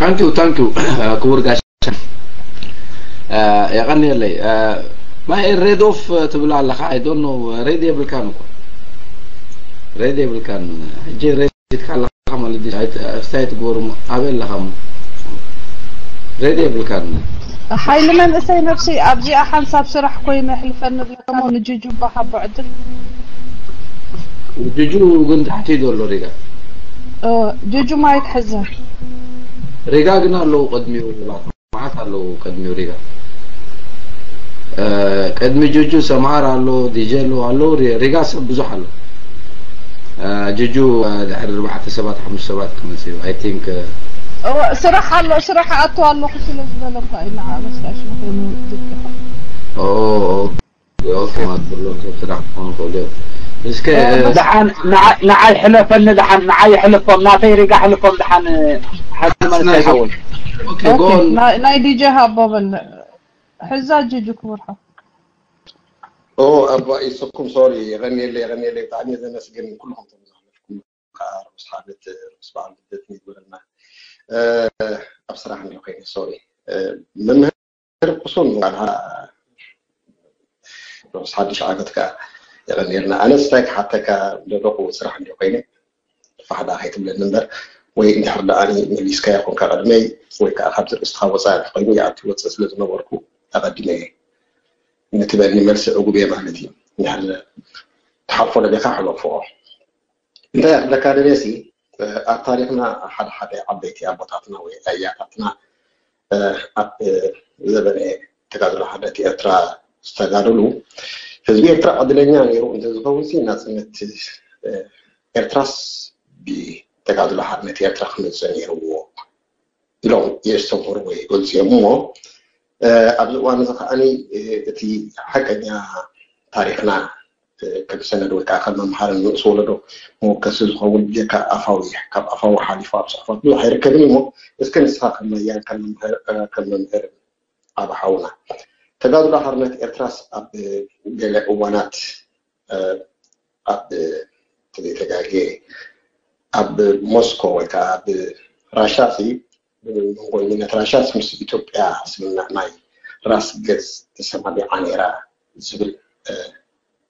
Thank you, thank you. ክቡር ጋሻ፣ የቐንየለይ። ማይ ሬድ ኦፍ ትብል ኣለኻ። I don't know፣ ሬድ የብልካን እኮ። ሬድ የብልካን። ሕጂ ሬድ ሒዝካ ኣለኻ ማለት ድዩ? እንታይ ትገብሩ? ኣበይ ኣለኻ? ሬድ የብልካን። ሓይሊ መንእሰይ ነብሲ ኣብዚኣ ሓንሳብ ስራሕ ኮይነ ሕልፈኒ ብለካ እሞ ንጁጁ እባ ሃቦ ዕድል። ጁጁ ግን ታሕቲ እዩ ዘሎ ሪጋ። ኦ፣ ጁጁ ማይክ ሕዘ። ሪጋ ግን ኣለዉ ቅድሚኡ፣ መዓት ኣለዉ ቅድሚኡ ሪጋ። እ፣ ቅድሚ ጁጁ ሰምሃር ኣሎ፣ ዲጀ ኣሎ፣ ኣለዉ ሪ-፣ ሪጋ ሰብ ብዙሕ ኣሎ። እ፣ ጁጁ፣ እ፣ ድሕሪ ኣርባዕተ ሰባት፣ ሓሙሽተ ሰባት ክመጽእ እዩ። I think፣ እ፣ እወ፣ ስራሕ ኣሎ፣ ስራሕ ኣቱ ኣለኹ ስለ ዝበለ እኮ እዩ ንዓ መስራሽ ምዃኑ ዝብልካ። ኦ፣ ኦ፣ ኦ፣ ኦኬ፣ ማለት ብሎ ሰብ ስራሕ ክኾኑ ይኽእሉ እዮም። እስከ፣ እ፣ እ፣ ደሓን ንዓ-፣ ንዓይ ሕለፈኒ፣ ደሓን ንዓይ ሕልፎም፣ ናተይ ሪጋ ሕልፎም፣ ደሓን፣ እ፣ ሓንቲ መልስ ናይ ኣይኸውን። ሓወይ። ኦኬ፣ ኦኬ፣ ጎን። ናይ፣ ናይ ዲጀ ሃቦ በል። ሕዛ ጅጅ ክቡር ሓው። ኦ፣ ኣባ ኢሰኩም፣ ሶሪ፣ የቐንየለይ፣ የቐንየለይ፣ ብጣዕሚ እየ ዘመስግን ኩልኹም እቶም ዝሓለፍኩም፣ ከዓ ርሑስ ሓደት፣ ርሑስ በዓል ልደት ይግበረልና። እ፣ ኣብ ስራሕ እንዲሁ ኮይነ፣ ሶሪ። እ፣ መምህር ቁሱን፣ ዋላ ርሑስ ሓድሽ ዓመት ከዓ የቐንየልና። ኣነስ እንታይ ክሓተካ፣ ደለኹ ስራሕ እንዲሁ ኮይነ፣ ፋሕዳ ከይትብለኒ እምበር፣ ወይ እንድሕር ደኣ መሊስካዮ ኮንካ ቅድመይ፣ ወይ ከዓ ካብዚ ርእስትኻ ወፃኢ እንተኾይኑ፣ ይኣቱ ይወፅእ ስለ ዝነበርኩ ኣቐዲመ እየ። ንትበኒ መልሲ ዕጉብ እየ ማለት እዩ። እንድሕር ትሓልፎ ደሊኻ ሕለፎ። እንታይ ክብለካ ደልየ ሲ፣ ኣብ ታሪኽና ሓደ ሓደ ዓበይቲ ኣቦታትና ወይ ኣያታትና፣ ኣብ ዘበነ ተጋድሎ ሓርነት ኤርትራ ዝተጋደሉ፣ ህዝቢ ኤርትራ ዕድለኛ ነይሩ እንተዝኸውን ሲ፣ ናጽነት ኤርትራስ ብተጋድሎ ሓርነት ኤርትራ ክመጽእ ነይርዎ ኢሎም የስተምህሩ ወይ ይገልጹ እዮም። እሞ ኣብዚ እዋን እዚ ከዓኒ እቲ ሓቀኛ ታሪኽና ከም ሰነድ ወይ ከዓ ከም መምሃሪ ንንኡስ ወለዶ መወከሲ ዝኸውን ብጀካ ኣፋዊ፣ ካብ ኣፋዊ ሓሊፉ ኣብ ጽሑፋት ብዙሕ ኣይርከብን እዩ። እሞ እስከ ንስኻ ከም መያን ከም መምህር፣ ከም መምህር ዓቢ ሓውና፣ ተጋድሎ ሓርነት ኤርትራስ ኣብ ገለ እዋናት፣ ኣብ ተዘይተጋግየ ኣብ ሞስኮ ወይ ከዓ ኣብ ራሻ ሲ፣ መንጎኝነት ራሻስ ምስ ኢትዮጵያ ስምምዕ ናይ ራስ ገዝ ተሰማሚዓ ነይራ ዝብል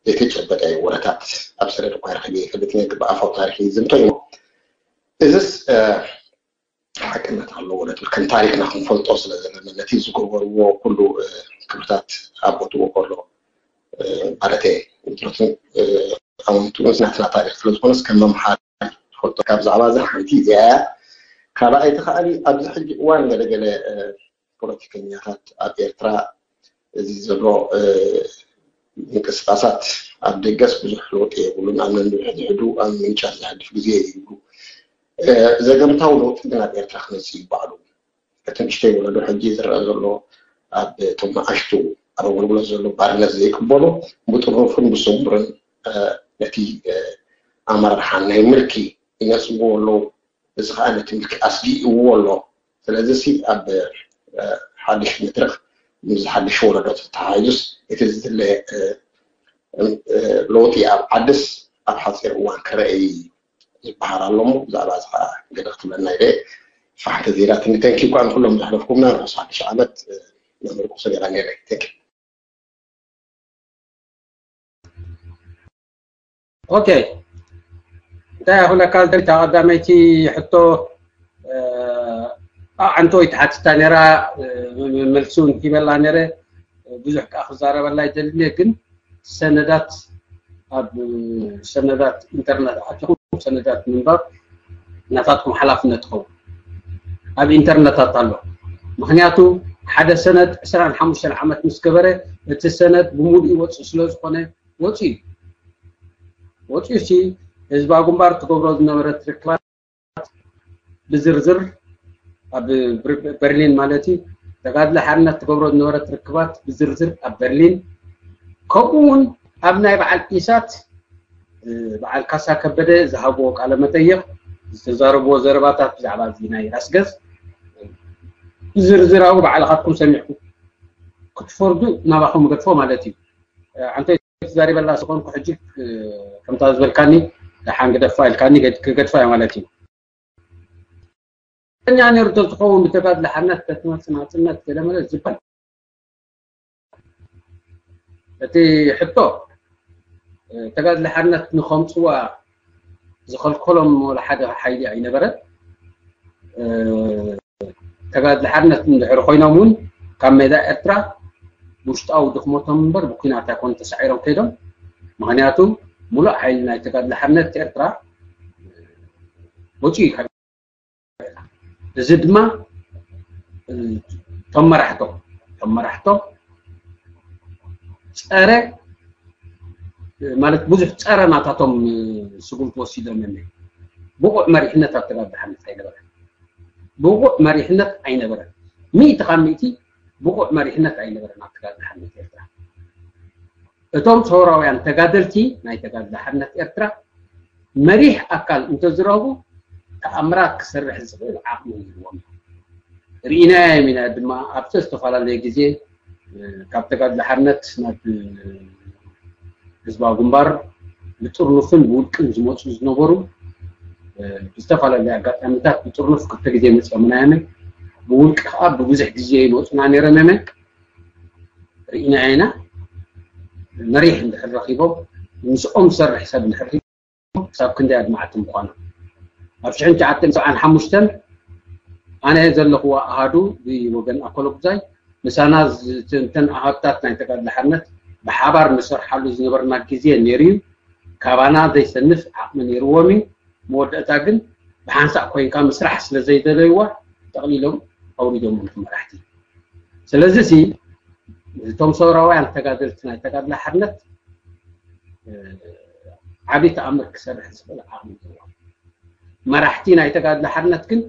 ዘይተጨበጠ ወረታት ኣብ ሰነድ እኳ ረኺበ ይፈልጥ ነግብ ኣፋው ታሪኽ ይዝንቶ እዩ። እዝስ ሓቅነት ኣለዎ ነትብል ከም ታሪኽና ክንፈልጦ ስለ ዘለና ነቲ ዝገበርዎ ኩሉ ክብርታት ኣቦትዎ ከሎ ማለት ኣውንቱ ናትና ታሪኽ ስለ ዝኾነስ ከም መምሓሪ ትፈልጦ ካብ ዛዕባ እዚ ሓንቲ እዚኣ እያ። ካልኣይቲ ከዓኒ ኣብዚ ሕጂ እዋን ገለገለ ፖለቲከኛታት ኣብ ኤርትራ እዚ ዘሎ ምንቅስቃሳት ኣብ ደገስ ብዙሕ ለውጢ የብሉን። ኣብ ነንሕድሕዱ ኣብ ምንጫ ዝሕድፍ ግዜ ይብሉ። ዘገምታዊ ለውጢ ግን ኣብ ኤርትራ ክመፅእ ይባዕሉ። እቲ ንእሽተይ ወለዶ ሕጂ ዝረአ ዘሎ ኣብ እቶም ንኣሽቱ ኣብ ኣገልግሎት ዘሎ ባርነት ዘይቅበሉ ብጥሩፍን ብስሙርን ነቲ ኣመራርሓ ናይ ምልኪ ይነፅግዎ ኣለዉ። እዚ ከዓ ነቲ ምልኪ ኣስጊእዎ ኣሎ። ስለዚ ሲ ኣብ ሓድሽ መድረክ ምስ ሓድሽ ወለዶ ተተሓሒዙስ እቲ ዝድለ ለውጢ ኣብ ዓድስ ኣብ ሓፂር እዋን ክረአ ዝበሃል ኣሎ። እሞ ብዛዕባ እዚ ከዓ ገለ ክትብለና ኢለ ፋሕ ተዘይላትኒ። ተንኪ እኳ ንኩሎም ዘሕለፍኩምና ርሑስ ሓድሽ ዓመት። መምህር ቁሱን የቐንየለይ። ተንኪ። ኦኬ፣ እንታይ ይኹለካ ዝደሊ እታ ቀዳመይቲ ሕቶ ኣዓንቶ ይትሓትታ ነራ፣ መልሱ እንኪበላ ነረ ብዙሕ ከዓ ክዛረበላ ይደልየ። ግን ሰነዳት ኣብ ሰነዳት ኢንተርነት ኣቲኹም ሰነዳት ምንባብ ናታትኩም ሓላፍነት ትኸውን። ኣብ ኢንተርነታት ኣሎ። ምክንያቱ ሓደ ሰነድ ዕስራን ሓሙሽተን ዓመት ምስ ገበረ እቲ ሰነድ ብሙሉእ ይወፅእ ስለ ዝኾነ ወፅኡ እዩ። ወፅኡ ሲ ህዝባዊ ግንባር ትገብሮ ዝነበረት ርክባት ብዝርዝር ኣብ በርሊን ማለት እዩ ተጋድሎ ሓርነት ትገብሮ ዝነበረት ርክባት ብዝርዝር ኣብ በርሊን ከምኡ እውን ኣብ ናይ በዓል ኢሳት በዓል ካሳ ከበደ ዝሃብዎ ቃለ መጠይቕ ዝተዛረብዎ ዘረባታት ብዛዕባ እዚ ናይ ራስገዝ ብዝርዝራዊ ባዕልኻትኩም ሰሚዕኩም ክትፈርዱ ናባኹም ገድፎ ማለት እዩ። ኣንተ ተዛሪበላ ዝኾንኩ ሕጂ ከምታ ዝበልካኒ ደሓን ግደፋ ኢልካኒ ክገድፋ እያ ማለት እዩ። ሓቀኛ ነይሩ እንተዝኸውን ብተጋድሎ ሓርነት ተትመጽእ ናጽነት ገለመለ ዝበሃል። እቲ ሕቶ ተጋድሎ ሓርነት ንኸምፅዋ ዝኸልከሎም ወላ ሓደ ሓይሊ ኣይነበረን። ተጋድሎ ሓርነት እንድሕር ኮይኖም እውን ካብ ሜዳ ኤርትራ ውሽጣዊ ድኽመቶም እምበር ብኩናት ኣይኮኑ ተሳዒሮም ከይዶም። ምክንያቱ ሙሉእ ሓይሊ ናይ ተጋድሎ ሓርነት ኤርትራ ወፂኡ እዩ። እዚ ድማ እቶም መራሕቶም እቶም መራሕቶም ፀረ ማለት ብዙሕ ፀረ ናታቶም ስጉምቲ ወሲዶም እዮም። ብቑዕ መሪሕነት ኣብ ተጋድሎ ሓርነት ኣይነበረን። ብቑዕ መሪሕነት ኣይነበረን። ሚእቲ ካብ ሚእቲ ብቑዕ መሪሕነት ኣይነበረን ኣብ ተጋድሎ ሓርነት ኤርትራ። እቶም ሰውራውያን ተጋደልቲ ናይ ተጋድሎ ሓርነት ኤርትራ መሪሕ ኣካል እንተዝረኽቡ ተኣምራት ክሰርሕ ዝኽእል ዓቕሚ ነይርዎም። ርኢናዮም ኢና ድማ ኣብቲ ዝተፈላለየ ግዜ ካብ ተጋድሎ ሓርነት ናብ ህዝባዊ ግንባር ብጥርኑፍን ብውልቅን ዝመፁ ዝነበሩ ብዝተፈላለየ ኣጋጣሚታት ብጥርኑፍ ክልተ ግዜ መፅኦምና እዮም። ብውልቂ ከዓ ብብዙሕ ግዜ ይመፁና ነይሮም እዮም። ርኢና ኢና። መሪሕ እንድሕር ረኺቦም ምስኦም ዝሰርሕ ሰብ እንድሕር ክሳብ ክንደይ ኣድማዕቲ ምዃኑ ኣብ ሽሕን ትሽዓተ ሚእትን ሰብዓን ሓሙሽተን ኣነ ዘለኽዎ ኣሃዱ ብወገን ኣኮሎጉዛይ ምሳና ዝተንተን ኣሃዱታት ናይ ተጋድሎ ሓርነት ብሓባር ንሰርሓሉ ዝነበርና ግዜ ነይሩ እዩ። ካባና ዘይሰንፍ ዓቕሚ ነይርዎም እዩ። መወዳእታ ግን ብሓንሳእ ኮይንካ ምስራሕ ስለ ዘይደለይዋ ጠቕሊሎም ኣውሪዶም እቲ መራሕቲ። ስለዚ ሲ እቶም ሰውራውያን ተጋደልቲ ናይ ተጋድሎ ሓርነት ዓብዪ ተኣምር ክሰርሕ ዝኽእል ዓቕሚ ኣለዎም። መራሕቲ ናይ ተጋድሎ ሓርነት ግን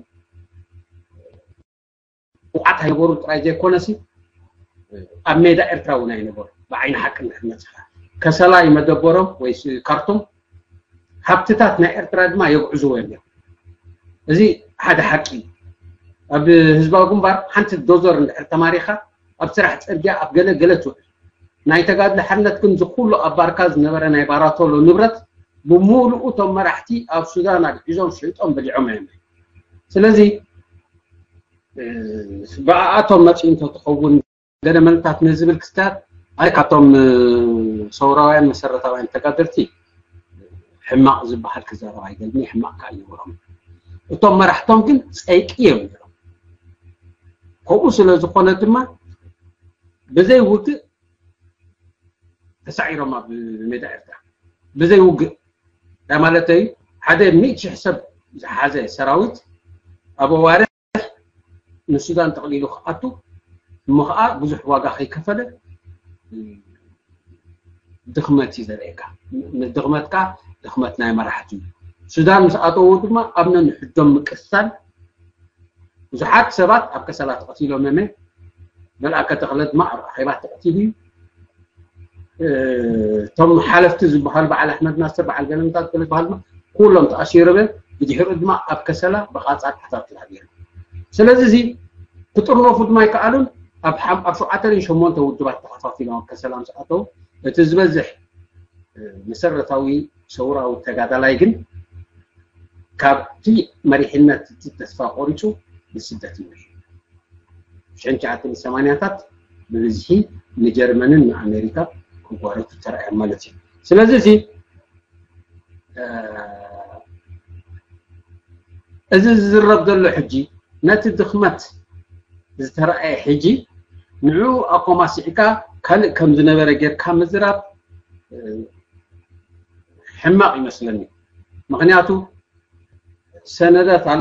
ብቑዓት ኣይነበሩን ጥራይ ዘይኮነሲ ኣብ ሜዳ ኤርትራ እውን ኣይነበሩ። ብዓይኒ ሓቂ እንድሕር መፅኻ ከሰላ እዩ መደበሮም ወይ ካርቱም ሃብትታት ናይ ኤርትራ ድማ የጉዕዝዎ እዮም። እዚ ሓደ ሓቂ እዩ። ኣብ ህዝባዊ ግንባር ሓንቲ ዶዘር እንድሕር ተማሪኻ ኣብ ስራሕ ፅርግያ ኣብ ገለ ገለ ትውዕል። ናይ ተጋድሎ ሓርነት ግን ዝኩሉ ኣብ ባርካ ዝነበረ ናይ ባራቶሎ ንብረት ብሙሉኡ እቶም መራሕቲ ኣብ ሱዳን ኣግዒዞም ሽጦም በሊዖም እዮም። ስለዚ ብኣኣቶም መፂኡ እንተትኸውን ገለ መልታት ንዝብል ክስታት ኣይ ካብቶም ሰውራውያን መሰረታውያን ተጋደልቲ ሕማቕ ዝበሃል ክዛረብ ኣይደልን። ሕማቕ ከዓ ይብሎም። እቶም መራሕቶም ግን ፀይቂ እዮም ነይሮም። ከምኡ ስለ ዝኾነ ድማ ብዘይ ውግእ ተሳዒሮም ኣብ ሜዳ ኤርትራ ብዘይ ውግእ ዳ ማለተይ ሓደ ሚእቲ ሽሕ ሰብ ዝሓዘ ሰራዊት ኣብ ኣዋርሕ ንሱዳን ጠቕሊሉ ክኣቱ እሞ ከዓ ብዙሕ ዋጋ ከይከፈለ ድኽመት እዩ ዘርእየካ። ድኽመትካ ድኽመት ናይ መራሕቲ እዩ። ሱዳን ምስ ኣተዉ ድማ ኣብ ነንሕዶም ምቅሳል ብዙሓት ሰባት ኣብ ከሰላ ተቐቲሎም እመ መልኣከ ተኽለ ድማ ኣብ ኣኼባ ተቐቲሉ እዩ። እቶም ሓለፍቲ ዝበሃሉ በዓል ኣሕመድ ናስር በዓል ገለምታት ገለ ዝበሃሉ ድማ ኩሎም ተኣሲሮም እዮም። ብድሕሪኡ ድማ ኣብ ከሰላ ብቓጻ ተሓታቱ ተሃቢሩ። ስለዚ እዚ ክጥርነፉ ድማ ኣይከኣሉን። ኣብ ሓም- ኣብ ሸውዓተ ሸሞንተ ውድባት ተኸፋፊሎም ኣብ ከሰላ ምስ ኣተዉ እቲ ዝበዝሕ መሰረታዊ ሰውራዊ ተጋዳላይ ግን ካብቲ መሪሕነት እቲ ተስፋ ቆሪፁ ንስደት ይመ ሽሕን ትሽዓተን ሰማንያታት ብብዝሒ ንጀርመንን ንኣሜሪካ ክጓረቱ ተረኣዮም ማለት እዩ። ስለዚ እዚ እዚ ዝዝረብ ዘሎ ሕጂ ነቲ ድኽመት ዝተረኣየ ሕጂ ንዑ ኣኮማሲዕካ ካልእ ከም ዝነበረ ጌርካ ምዝራብ ሕማቕ ይመስለኒ። ምክንያቱ ሰነዳት ኣሎ።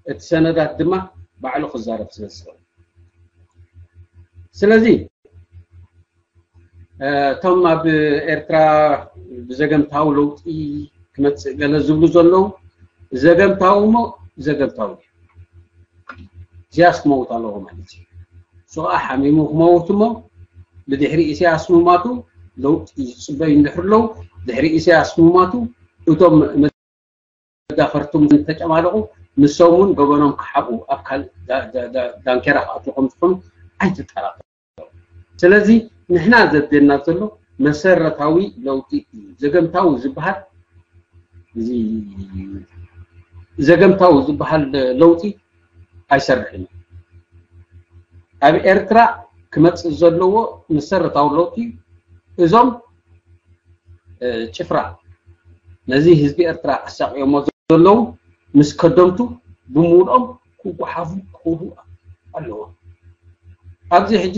እቲ ሰነዳት ድማ ባዕሉ ክዛረብ ስለ ዝኽእል። ስለዚ እቶም ኣብ ኤርትራ ብዘገምታዊ ለውጢ ክመፅእ ገለ ዝብሉ ዘለዉ ዘገምታዊ እሞ ዘገምታዊ ኢሳያስ ክመውት ኣለዎ ማለት እዩ። እሱ ከዓ ሓሚሙ ክመውት እሞ ብድሕሪ ኢሳያስ ምማቱ ለውጢ ዝፅበዩ እንድሕር ኣለዉ ድሕሪ ኢሳያስ ምማቱ እቶም መዳፈርቶም ተጨማለቑ ንሶም እውን ገበኖም ክሓብኡ ኣብ ካል ዳንኬራ ክኣትዉ ከም ዝኾኑ ኣይትጠራጠሩ። ስለዚ ንሕና ዘድልየና ዘሎ መሰረታዊ ለውጢ እዩ። ዘገምታዊ ዝበሃል እዚ ዘገምታዊ ዝበሃል ለውጢ ኣይሰርሕን እዩ። ኣብ ኤርትራ ክመጽእ ዘለዎ መሰረታዊ ለውጢ እዞም እ፣ ጭፍራ ነዚ ህዝቢ ኤርትራ ኣሳቅዮሞ ዘለዉ ምስ ከደምቱ ብምሉኦም ክጓሓፉ ክኽእሉ ኣለዎም። ኣብዚ ሕጂ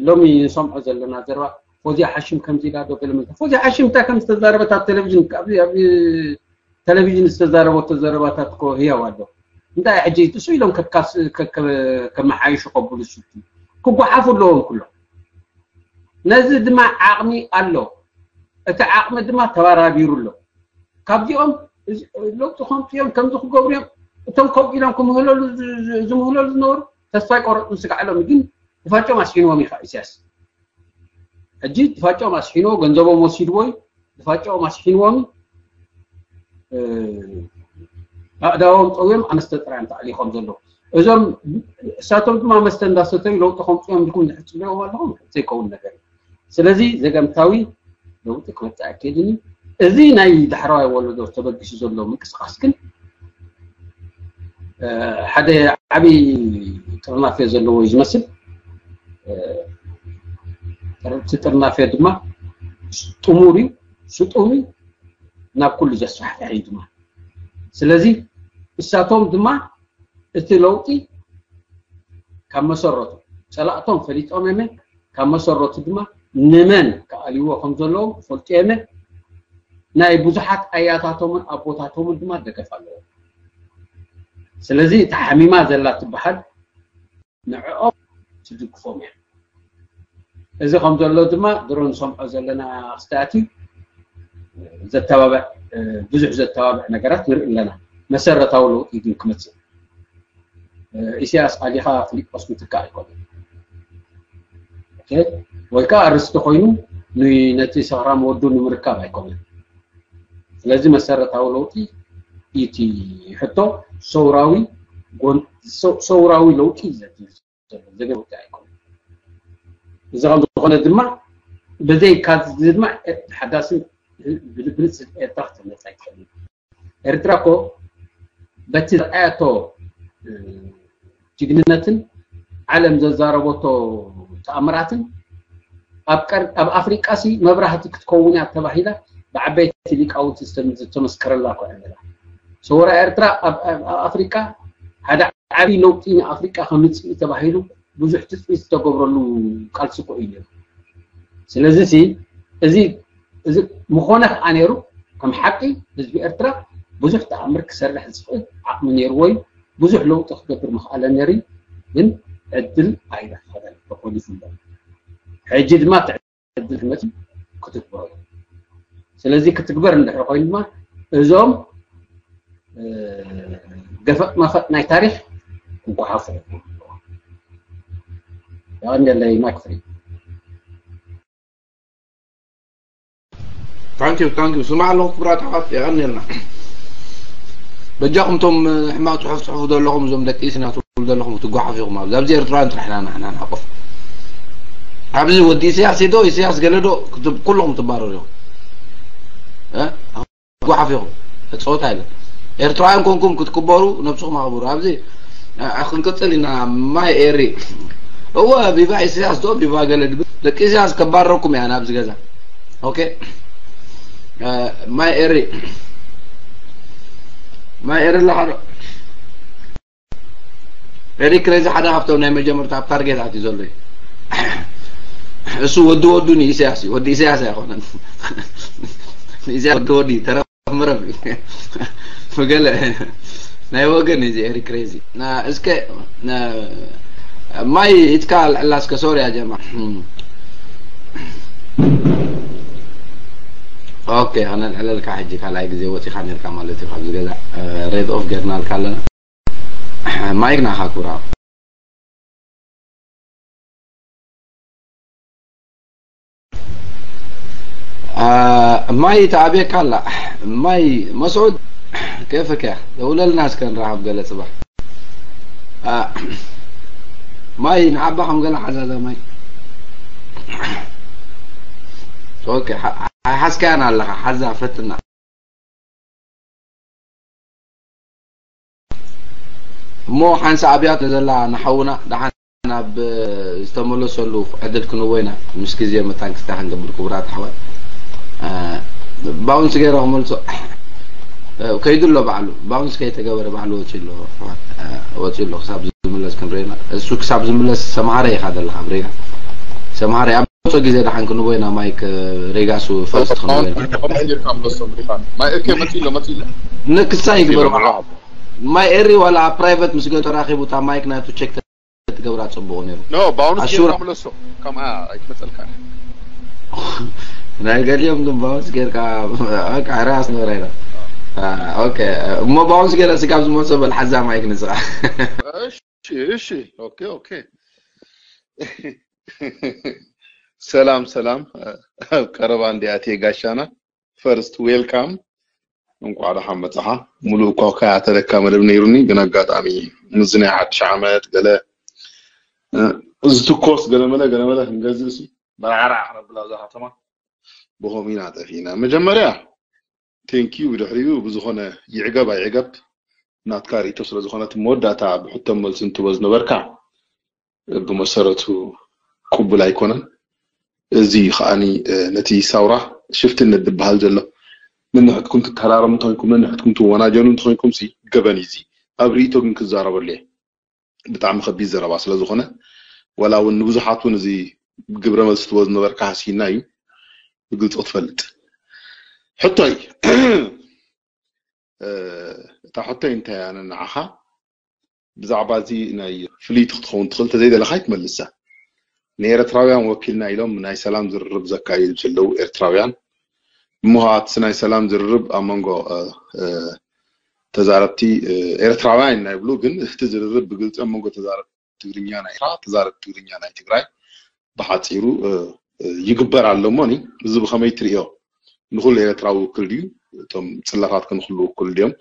ሎሚ ንሰምዖ ዘለና ዘረባ ፎዚያ ሓሽም ከምዚ ኢላ ዶ ገለ መለ ፎዚያ ሓሽም እንታይ ከም ዝተዛረበት ኣብ ቴሌቪዥን ኣብ ኣብ ቴሌቪዥን ዝተዛረበቶ ዘረባታት እኮ ህያው ኣሎ። እንታይ ሕጂ ትሱ ኢሎም ከካስ ከ- ከ- ከመሓይሹ ከብሉ ስቱ ክጓሓፉ ኣለዎም ኩሎም። ነዚ ድማ ዓቕሚ ኣሎ። እቲ ዓቕሚ ድማ ተባራቢሩ ኣሎ። ካብዚኦም እዚ ለውጢ ከምፅኡ እዮም ከምዚ ክገብሩ እዮም እቶም ከምኡ ኢሎም ክምህለሉ ዝ- ዝ- ዝምህለሉ ዝነበሩ ተስፋ ይቆረፁ ስጋዕሎም ግን ድፋጮም ኣስሒንዎም ኢኻ ኢሳያስ። ሕጂ ድፋጮም ኣስሒንዎ ገንዘቦም ወሲድዎ እዩ። ድፋጮም ኣስሒንዎም እ፣ ኣእዳዎም ጠውዮም ኣመስተ ጥራይ እዮም ተኣሊኾም ዘለዉ። እዞም እሳቶም ድማ መስተ እንዳሰተዩ ለውጢ ከምፅኦም ኢልኩም እንድሕር ፅበዮም ኣለኹም ዘይከውን ነገር እዩ። ስለዚ ዘገምታዊ ለውጢ ክመፅእ ኣይክእልን እዩ። እዚ ናይ ዳሕረዋይ ወለዶ ተበጊሱ ዘሎ ምንቅስቃስ ግን እ፣ ሓደ ዓብዪ ጥርናፌ ዘለዎ እዩ ዝመስል። እ፣ ጥር- እቲ ጥርናፌ ድማ ጥሙር እዩ፣ ስጡም እዩ፣ ናብ ኩሉ ዘስፋሕፍሕ እዩ ድማ። ስለዚ እሳቶም ድማ እቲ ለውጢ ካብ መሰረቱ ጸላእቶም ፈሊጦም የመ ካብ መሰረቱ ድማ ንመን ክኣልይዎ ከም ዘለዎም ይፈልጡ የመ ናይ ብዙሓት ኣያታቶምን ኣቦታቶምን ድማ ደገፍ ኣለዎም። ስለዚ እታ ሓሚማ ዘላ ትበሃል ንዕኦም ትድግፎም እያ። እዚ ከም ዘሎ ድማ ድሮ ንሰምዖ ዘለና ክስተኣት እዩ። ዘተባብዕ ብዙሕ ዘተባብዕ ነገራት ንርኢ ኣለና። መሰረታዊ ለውጢ ግን ክመፅእ ኢሳያስ ኣሊኻ ፍሊጶስ ምትካእ ኣይኮነን። ኦኬ? ወይ ከዓ ኣርስቲ ኮይኑ ን- ነቲ ሰኽራም ወዱ ንምርካብ ኣይኮነን። ስለዚ መሰረታዊ ለውጢ እቲ ሕቶ ሰውራዊ ጎን- ሰው- ሰውራዊ ለውጢ ዘድሊ ዘሎ ዘገ ለውጢ ኣይኮነን። እዚ ከም ዝኾነ ድማ ብዘይካ እዚ ድማ ሓዳስን ብልብልፅ ኤርትራ ክትህነፅ ኣይትኽእልን። ኤርትራ እኮ በቲ ዘርኣያቶ ጅግንነትን ዓለም ዘዛረበቶ ተኣምራትን ኣብ ቀር- ኣብ ኣፍሪቃ ሲ መብራህቲ ክትከውን እያ ተባሂላ ብዓበይቲ ሊቃውንቲ ዝተም- ዝተመስከረላ እኮ እያ ነይራ። ሰውራ ኤርትራ ኣብ ኣብ- ኣብ ኣፍሪቃ ሓደ ዓብዪ ለውጢ ንኣፍሪቃ ከምፅእ እዩ ተባሂሉ ብዙሕ ትፅቢት ዝተገብረሉ ቃልሲ እኮ እዩ ነይሩ። ስለዚ ሲ እዚ እዚ ምኾነ ከዓ ነይሩ ከም ሓቂ ህዝቢ ኤርትራ ብዙሕ ተኣምር ክሰርሕ ዝኽእል ዓቕሚ ነይርዎ እዩ። ብዙሕ ለውጢ ክገብር ምኽኣለ ነይሩ እዩ። ግን ዕድል ኣይረኸበን ተኮሊፉ ኣሎ። ሕጂ ድማ እቲ ዕድል ክመፅእ ክትግበሩ። ስለዚ ክትግበር እንድሕር ኮይኑ ድማ እዞም ገፈጥ መፈጥ ናይ ታሪኽ ክጓሓፉ። የቐንየለይ ማይክ ፍሪ። ታንኪዩ ታንኪዩ ስማዕ ኣለኹ ክቡራት ኣሕዋት የቐንየልና። በጃኹም እቶም ሕማቕ ፅሑፍ ፅሑፉ ዘለኹም እዞም ደቂ ኢስና ትብሉ ዘለኹም ትጓሓፉ ኢኹም ኣብዚ ኣብዚ ኤርትራውያን ጥራሕ ኢና ንሕና ንሓቆፍ። ኣብዚ ወዲ ኢሳያስ ዶ ኢሳያስ ገለ ዶ ክትብ- ኩልኹም ትባረሩ ኢኹም። እ? ጓሓፍ ኢኹም። ጸወታ የለን። ኤርትራውያን ኮንኩም ክትክበሩ ነብስኹም ኣኽብሩ። ኣብዚ ኣ- ክንቅጽል ኢና ማይ ኤሪ። እወ ቪቫ ኢሳያስ ዶ ቪቫ ገለ ድብል ደቂ ኢሳያስ ከባረኩም እያ ናብዚ ገዛ። ኦኬ እ፣ ማይ ኤሪ ማይ ኤሪ ኣለኻ ዶ? ኤሪክ ክሬዚ ሓደ ካብቶም ናይ መጀመርታ ኣብ ታርጌት ኣትዩ ዘሎ እዩ። እሱ ወዲ ወዱ ንኢሳያስ እዩ። ወዲ ኢሳያስ ኣይኮነን። ንኢሳያስ ወዲ ወዱ እዩ። ተረፍ መረፍ እዩ። ብገለ ናይ ወገን እዩ እዚ ኤሪክ ክሬዚ። ና እስከ ና- ማይ ኢትካ ኣልዕላ እስከ ሶሪ ያ ጀማ። ኦኬ ከነልዕለልካ ሕጂ ካልኣይ ግዜ ወፂኻ ነርካ ማለት እዩ ካብዚ ገዛ ሬድ ኦፍ ጌርናልካ ኣለና። ማይክ ናኻ ኩራ። ማይ ተኣብየካ ኣላ። ማይ መስዑድ ኬፍከ ደውለልና እስከ ንረሃብ ገለ ጽባሕ። ማይ ንዓባ ከም ገለ ሓዛዛ ማይ ኦኬ ሓዝካያን ኣለኻ ሓዛ ፈትና። እሞ ሓንሳእ ኣብያቶ ዘላ ንሓውና ደሓን ናብ ዝተመለሰሉ ዕድል ክንህቦ ኢና። ምስ ግዜ መታን ክስታ ክንገብር ክቡራት ኣሕዋት። ባውንስ ገይረ ክመልሶ ከይዱ ኣሎ ባዕሉ። ባውንስ ከይተገበረ ባዕሉ ወፂኡ ኣሎ ኣሕዋት። ወፂኡ ኣሎ ክሳብ ዝምለስ ክንሪኦ ኢና። እሱ ክሳብ ዝምለስ ሰምሃረ ኢኻ ዘለኻ ኣብ ሬጋ። ሰምሃረ ኣብ መፅኦ ግዜ ደሓን ክንህቦ ኢና ማይክ ሬጋሱ ፈርስት ክንህቦ ኢና። ጌርካ ምለሶ ምሪፋን ማይ እከ መፂ ኣሎ መፂ ኣሎ ንክሳ ይግበር። ማይ ኤሪ ዋላ ኣብ ፕራይቨት ምስ ገ ተራኺቡ እታ ማይክ ናቱ ቸክ ትገብራ ጽቡቕ ነይሩ። ኖ ባውንስ ኣሹራ- ጌርካ ምለሶ ከምኣ ኣይትመፀልካ ናይ ገሊኦም ግን ባውንስ ጌርካ በቃ ራስ ነበረ ኢና። ኦኬ እሞ ባውንስ ጌረ ስጋብ ዝመልሶ በል ሓዛ ማይክ ንስኻ። እሺ እሺ ኦኬ ኦኬ ሰላም ሰላም ኣብ ቀረባ እንዲኣትየ ጋሻና ፈርስት ዌልካም እንኳዕ ደሓን መጻኻ። ሙሉእ እኳ ከይኣተለካ መደብ ነይሩኒ፣ ግን ኣጋጣሚ ምስዚ ናይ ሓድሽ ዓመት ገለ ዝትኮስ ገለመለ ገለመለ ክንገዝእ ሲ በራዕራዕ ክነብላ እዛ ከተማ ብኸምኡ ኢና ጠፊእና። መጀመርያ ቴንኪዩ፣ ብድሕሪኡ ብዝኾነ ይዕገብ ኣይዕገብ ናትካ ርእይቶ ስለ ዝኾነ እቲ መወዳእታ ብሕቶን መልስን ትቦ ዝነበርካ ብመሰረቱ ቅቡል ኣይኮነን። እዚ ከዓኒ ነቲ ሳውራ ሽፍትነት ዝበሃል ዘሎ ነንሕድኩም ትተራረሙ እንተኮይንኩም ነንሕድኩም ትወናጀኑ እንተኮይንኩም ሲ ገበን እዩ። እዚ ኣብ ርእይቶ ግን ክዛረበሉ እየ። ብጣዕሚ ከቢድ ዘረባ ስለ ዝኾነ ዋላ እውን ንብዙሓት እውን እዚ ግብረ መልሲ ትቦ ዝነበርካ ሃሲና እዩ ብግልፂ ክትፈልጥ። ሕቶይ እታ ሕቶይ እንታይ ኣነ ንዓኻ ብዛዕባ እዚ ናይ ፍልይቲ ክትኸውን ትኽእል ተዘይደለኻ ይትመልሳ። ንኤርትራውያን ወኪልና ኢሎም ናይ ሰላም ዝርርብ ዘካይዱ ዘለዉ ኤርትራውያን እሞ እቲ ናይ ሰላም ዝርርብ ኣብ መንጎ ተዛረብቲ ኤርትራውያን ኢና ይብሉ፣ ግን እቲ ዝርርብ ብግልፂ ኣብ መንጎ ተዛረብቲ ትግርኛ ናይ ኤርትራ ተዛረብቲ ትግርኛ ናይ ትግራይ ብሓፂሩ ይግበር ኣሎ እሞ እዚ ብኸመይ ትርእዮ? ንኹሉ ኤርትራዊ ውክል ድዩ? እቶም ፅላታት ከ ንኹሉ ውክል ድዮም?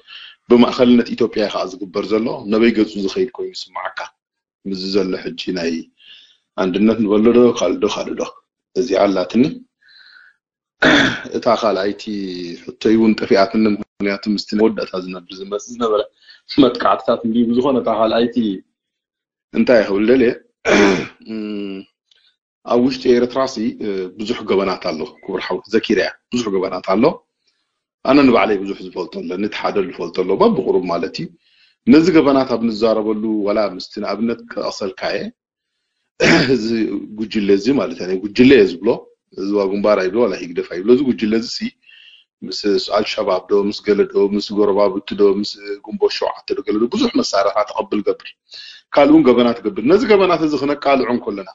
ብማእኸልነት ኢትዮጵያ እዩ ከዓ ዝግበር ዘሎ። ነበይ ገፁ ዝኸይድ ኮይኑ ይስማዓካ? ምስዚ ዘሎ ሕጂ ናይ ኣንድነት ንበሎ ዶ ካልእ ዶ ካልእ ዶ እዚኣ ኣላትኒ። እታ ካልኣይቲ ሕቶይ እውን ጠፊኣትኒ፣ ምክንያቱ ምስቲ ናይ መወዳእታ ዝነብር ዝመፅእ ዝነበረ መጥቃዕትታት እንድዩ። ብዝኾነ እታ ካልኣይቲ እንታይ ክብል ደልየ ኣብ ውሽጢ ኤርትራ ሲ ብዙሕ ገበናት ኣሎ ክቡር ሓው ዘኪረ እያ። ብዙሕ ገበናት ኣሎ። ኣነ ንባዕለይ ብዙሕ ዝፈልጦ ኣለኒ፣ እቲ ሓደ ዝፈልጦ ኣሎ በብቁሩብ ማለት እዩ። ነዚ ገበናት ኣብ ንዛረበሉ ዋላ ምስቲ ንኣብነት ክጠቕሰልካ እየ እዚ ጉጅለ እዚ ማለት እዩ ጉጅለ እየ ዝብሎ እዚ ዋ ግንባር ኣይብሎ ዋላ ሂግደፍ ኣይብሎ እዚ ጉጅለ እዚ ሲ ምስ ኣልሸባብ ዶ ምስ ገለ ዶ ምስ ጎረባብቲ ዶ ምስ ግንቦት ሸውዓተ ዶ ገለ ዶ ብዙሕ መሳርያ ተቐብል ገብር ካልእ እውን ገበናት ገብር ነዚ ገበናት እዚ ክነቃልዖ እንከለና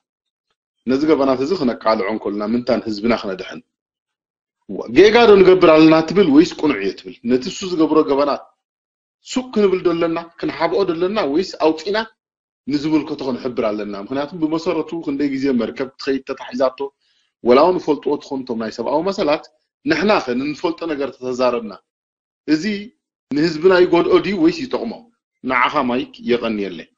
ነዚ ገበናት እዚ ክነቃልዖ እንከለና ምንታን ህዝብና ክነድሕን ጌጋ ዶ ንገብር ኣለና ትብል ወይስ ቁኑዕ እየ ትብል ነቲ እሱ ዝገብሮ ገበናት ሱቅ ክንብል ዶ ኣለና ክንሓብኦ ዶ ኣለና ወይስ ኣውፂና ንዝምልከቶ ክንሕብር ኣለና ምክንያቱ ብመሰረቱ ክንደይ ግዜ መርከብ ክትኸይድ ተታሒዛቶ ወላ እውን ንፈልጥዎ ትኾኑ እቶም ናይ ሰብኣዊ መሰላት ንሕና ከ ንንፈልጦ ነገር ተተዛረብና እዚ ንህዝብና ይጎድኦ ድዩ ወይስ ይጠቕሞ ንዓኻ ማይክ የቐንየለይ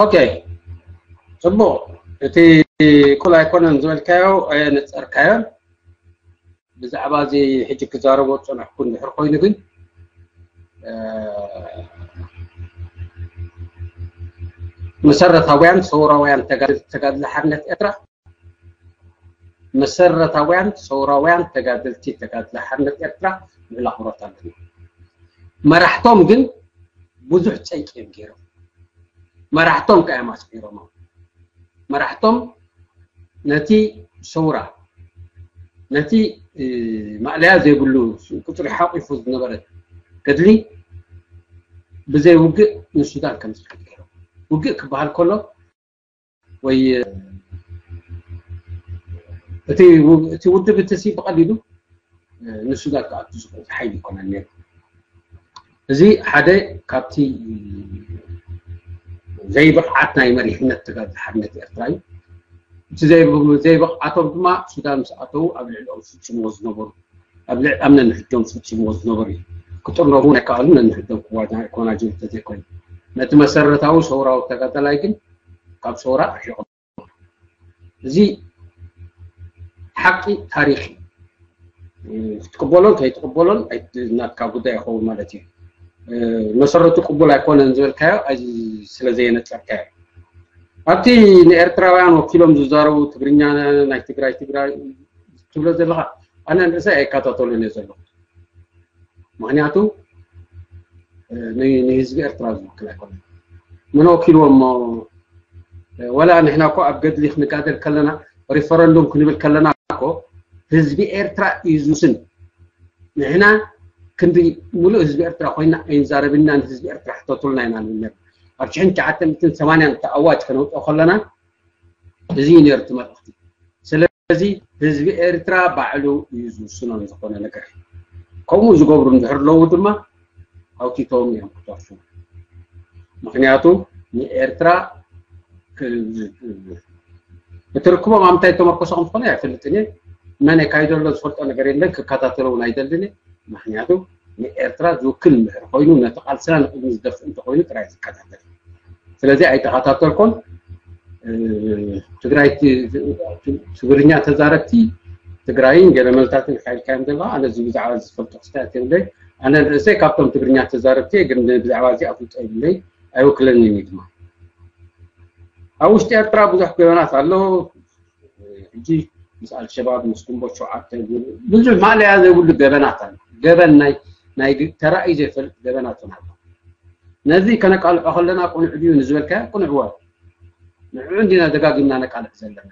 ኦኬ ፅቡቕ እቲ እኩል ኣይኮነን ዝበልካዮ ኣየነፀርካዮን ብዛዕባ እዚ ሕጂ ክዛረቦ ዝፀናሕኩ እንድሕር ኮይኑ ግን መሰረታውያን ሰውራውያን ተጋድልቲ ተጋድሎ ሓርነት ኤርትራ መሰረታውያን ሰውራውያን ተጋደልቲ ተጋድሎ ሓርነት ኤርትራ ልዑል ኣኽብሮት ኣለና። መራሕቶም ግን ብዙሕ ጸይቂ እዮም ገይሮም። መራሕቶም ከ እዮም ኣስዒሮሞም። መራሕቶም ነቲ ሰውራ ነቲ ማእለያ ዘይብሉ ቁፅሪ ሓቂፉ ዝነበረ ገድሊ ብዘይ ውግእ ንሱዳን ከም ዝኸድ ገይሮም። ውግእ ክበሃል ከሎ ወይ እቲ ውድብ እቲ ሲ ብቐሊሉ ንሱዳን ክኣቱ ዝኽእል ሓይሊ ይኮነን ነይሩ። እዚ ሓደ ካብቲ ዘይብቕዓት ናይ መሪሕነት ተጋድሎ ሓርነት ኤርትራ እዩ። እቲ ዘይብቕዓቶም ድማ ሱዳን ምስ ኣተዉ ኣብ ልዕሊኦም ዝፍፅምዎ ዝነበሩ ኣብ ልዕሊ ኣብ ነንሕዶም ዝፍፅምዎ ዝነበሩ እዩ። ክጥርነፉ እውን ኣይከኣሉን ነንሕዶም ክወናጀሉ ተዘይኮይኑ። ነቲ መሰረታዊ ሰውራዊ ተጋዳላይ ግን ካብ ሰውራ ርሒቖም። እዚ ሓቂ ታሪኽ እዩ። ክትቅበሎን ከይትቅበሎን ናትካ ጉዳይ ይኸውን ማለት እዩ። መሰረቱ ቅቡል ኣይኮነን ዝበልካዮ ስለ ዘየነጸርካዮ። ኣብቲ ንኤርትራውያን ወኪሎም ዝዛረቡ ትግርኛ ናይ ትግራይ ትግራይ ትብሎ ዘለኻ ኣነ ንርእሰይ ኣይከታተሉን እየ ዘለኹ። ምክንያቱ ንህዝቢ ኤርትራ ዝውክል ኣይኮነን። መን ወኪልዎ እሞ ወላ ንሕና እኮ ኣብ ገድሊ ክንጋደል ከለና ሪፈረንዱም ክንብል ከለና እኮ ህዝቢ ኤርትራ እዩ ዝውስን። ንሕና ክንዲ ሙሉእ ህዝቢ ኤርትራ ኮይና ኣይንዛረብና ንህዝቢ ኤርትራ ሕተቱልና ኢና ንብል ነር ኣብ ሽሕን ትሽዓተ ሚእትን ሰማንያን ተኣዋጅ ከነውፅኦ ከለና እዚ እዩ ነሩ እቲ መልእኽቲ። ስለዚ ህዝቢ ኤርትራ ባዕሉ እዩ ዝውስኖን ዝኾነ ነገር። ከምኡ ዝገብሩ እንድሕር ኣለዉ ድማ ኣውቲቶም እዮም ክተርፉ። ምክንያቱ ንኤርትራ እቲ ርክቦም ኣብ ምንታይ ተመርኮሰ ከም ዝኾነ ኣይፈልጥን እየ። መን የካይዶ ኣሎ ዝፈልጦ ነገር የለን፣ ክከታተሎ እውን ኣይደልን እየ። ምክንያቱ ንኤርትራ ዝውክል እንድሕር ኮይኑ ነቲ ቃልስና ንቅድሚ ዝደፍእ እንተኮይኑ ጥራይ ዝከታተል። ስለዚ ኣይተኸታተልኩን። ትግራይ ትግርኛ ተዛረብቲ ትግራይን ገለመልታትን ሓይልካዮም ዘለካ ኣነ እዚ ብዛዕባ ዝፈልጦ ክስታት የብለይ። ኣነ ንርእሰይ ካብቶም ትግርኛ ተዛረብቲ ግን ብዛዕባ እዚ ኣፍልጦ የብለይ ኣይውክለንን እዩ ድማ። ኣብ ውሽጢ ኤርትራ ብዙሕ ገበናት ኣሎ። ሕጂ ምስ ኣልሸባብ ምስ ግንቦት ሸውዓተ ብዙሕ ማለያ ዘይብሉ ገበናት ኣሎ። ገበን ናይ ናይ ተራእዩ ዘይፈልጥ ገበናት ኣሎ። ነዚ ከነቃልዖ ከለና ቅኑዕ ድዩ ንዝበልካዮ ቅኑዕዎ ንዕኡ እንዲና ደጋጊምና ነቃልዕ ዘለና።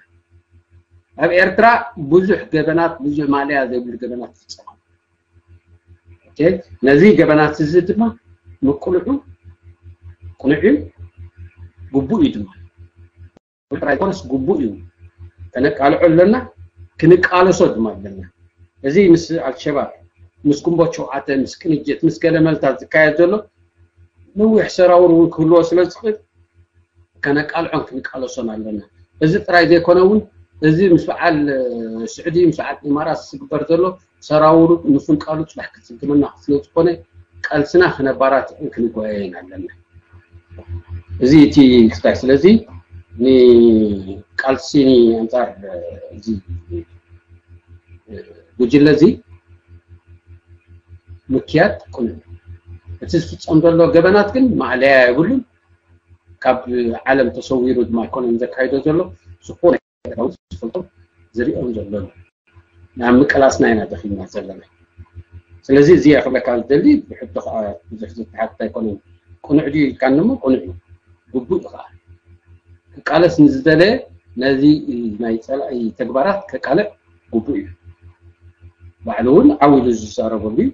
ኣብ ኤርትራ ብዙሕ ገበናት ብዙሕ ማለያ ዘይብሉ ገበናት ይፍጸም። ነዚ ገበናት እዚ ድማ ምቅልዑ ቅኑዕ እዩ፣ ግቡእ እዩ ድማ። ጥራይ ኮነስ ግቡእ እዩ። ከነቃልዖ ኣለና፣ ክንቃለሶ ድማ ኣለና። እዚ ምስ ኣልሸባብ ምስ ግንቦት ሸውዓተ ምስ ቅንጅት ምስ ገለመልታት ዝካየድ ዘሎ ነዊሕ ሰራውር እውን ክህልዎ ስለ ዝኽእል ከነቃልዖን ክንቃለሶን ኣለና። እዚ ጥራይ ዘይኮነ እውን እዚ ምስ በዓል ስዑዲ ምስ በዓል ኢማራት ዝግበር ዘሎ ሰራውሩ ምፍንቃሉ ፅባሕ ክፅግመና ስለ ዝኾነ ቃልስና ክነባራትዕን ክንጓየይን ኣለና። እዚ እቲ ክስታይ ስለዚ ንቃልሲ ኣንፃር እዚ ጉጅለ እዚ ምክያድ ቅኑዕ እቲ ዝፍፀም ዘሎ ገበናት ግን ማዕለያ የብሉን። ካብ ዓለም ተሰዊሩ ድማ ኣይኮነን ዘካይዶ ዘሎ ዝኾነ ዝፈልጦ ዝሪኦም ዘሎ ናብ ምቅላስና ኢና ደኺምና ዘለና። ስለዚ እዚ ክብለካ ዝደሊ ብሕቶ ከዓ ብዙሕ ዝተሓትት ኣይኮነን። ቅኑዕ ድዩ ኢልካኒ እሞ ቅኑዕ እዩ፣ ግቡእ እዩ ከዓ ክቃለስ ንዝደለየ ነዚ ናይ ፀላኢ ተግባራት ከቃልዕ ግቡእ እዩ። ባዕሉ እውን ዓው ኢሉ ዝዛረበሉ እዩ።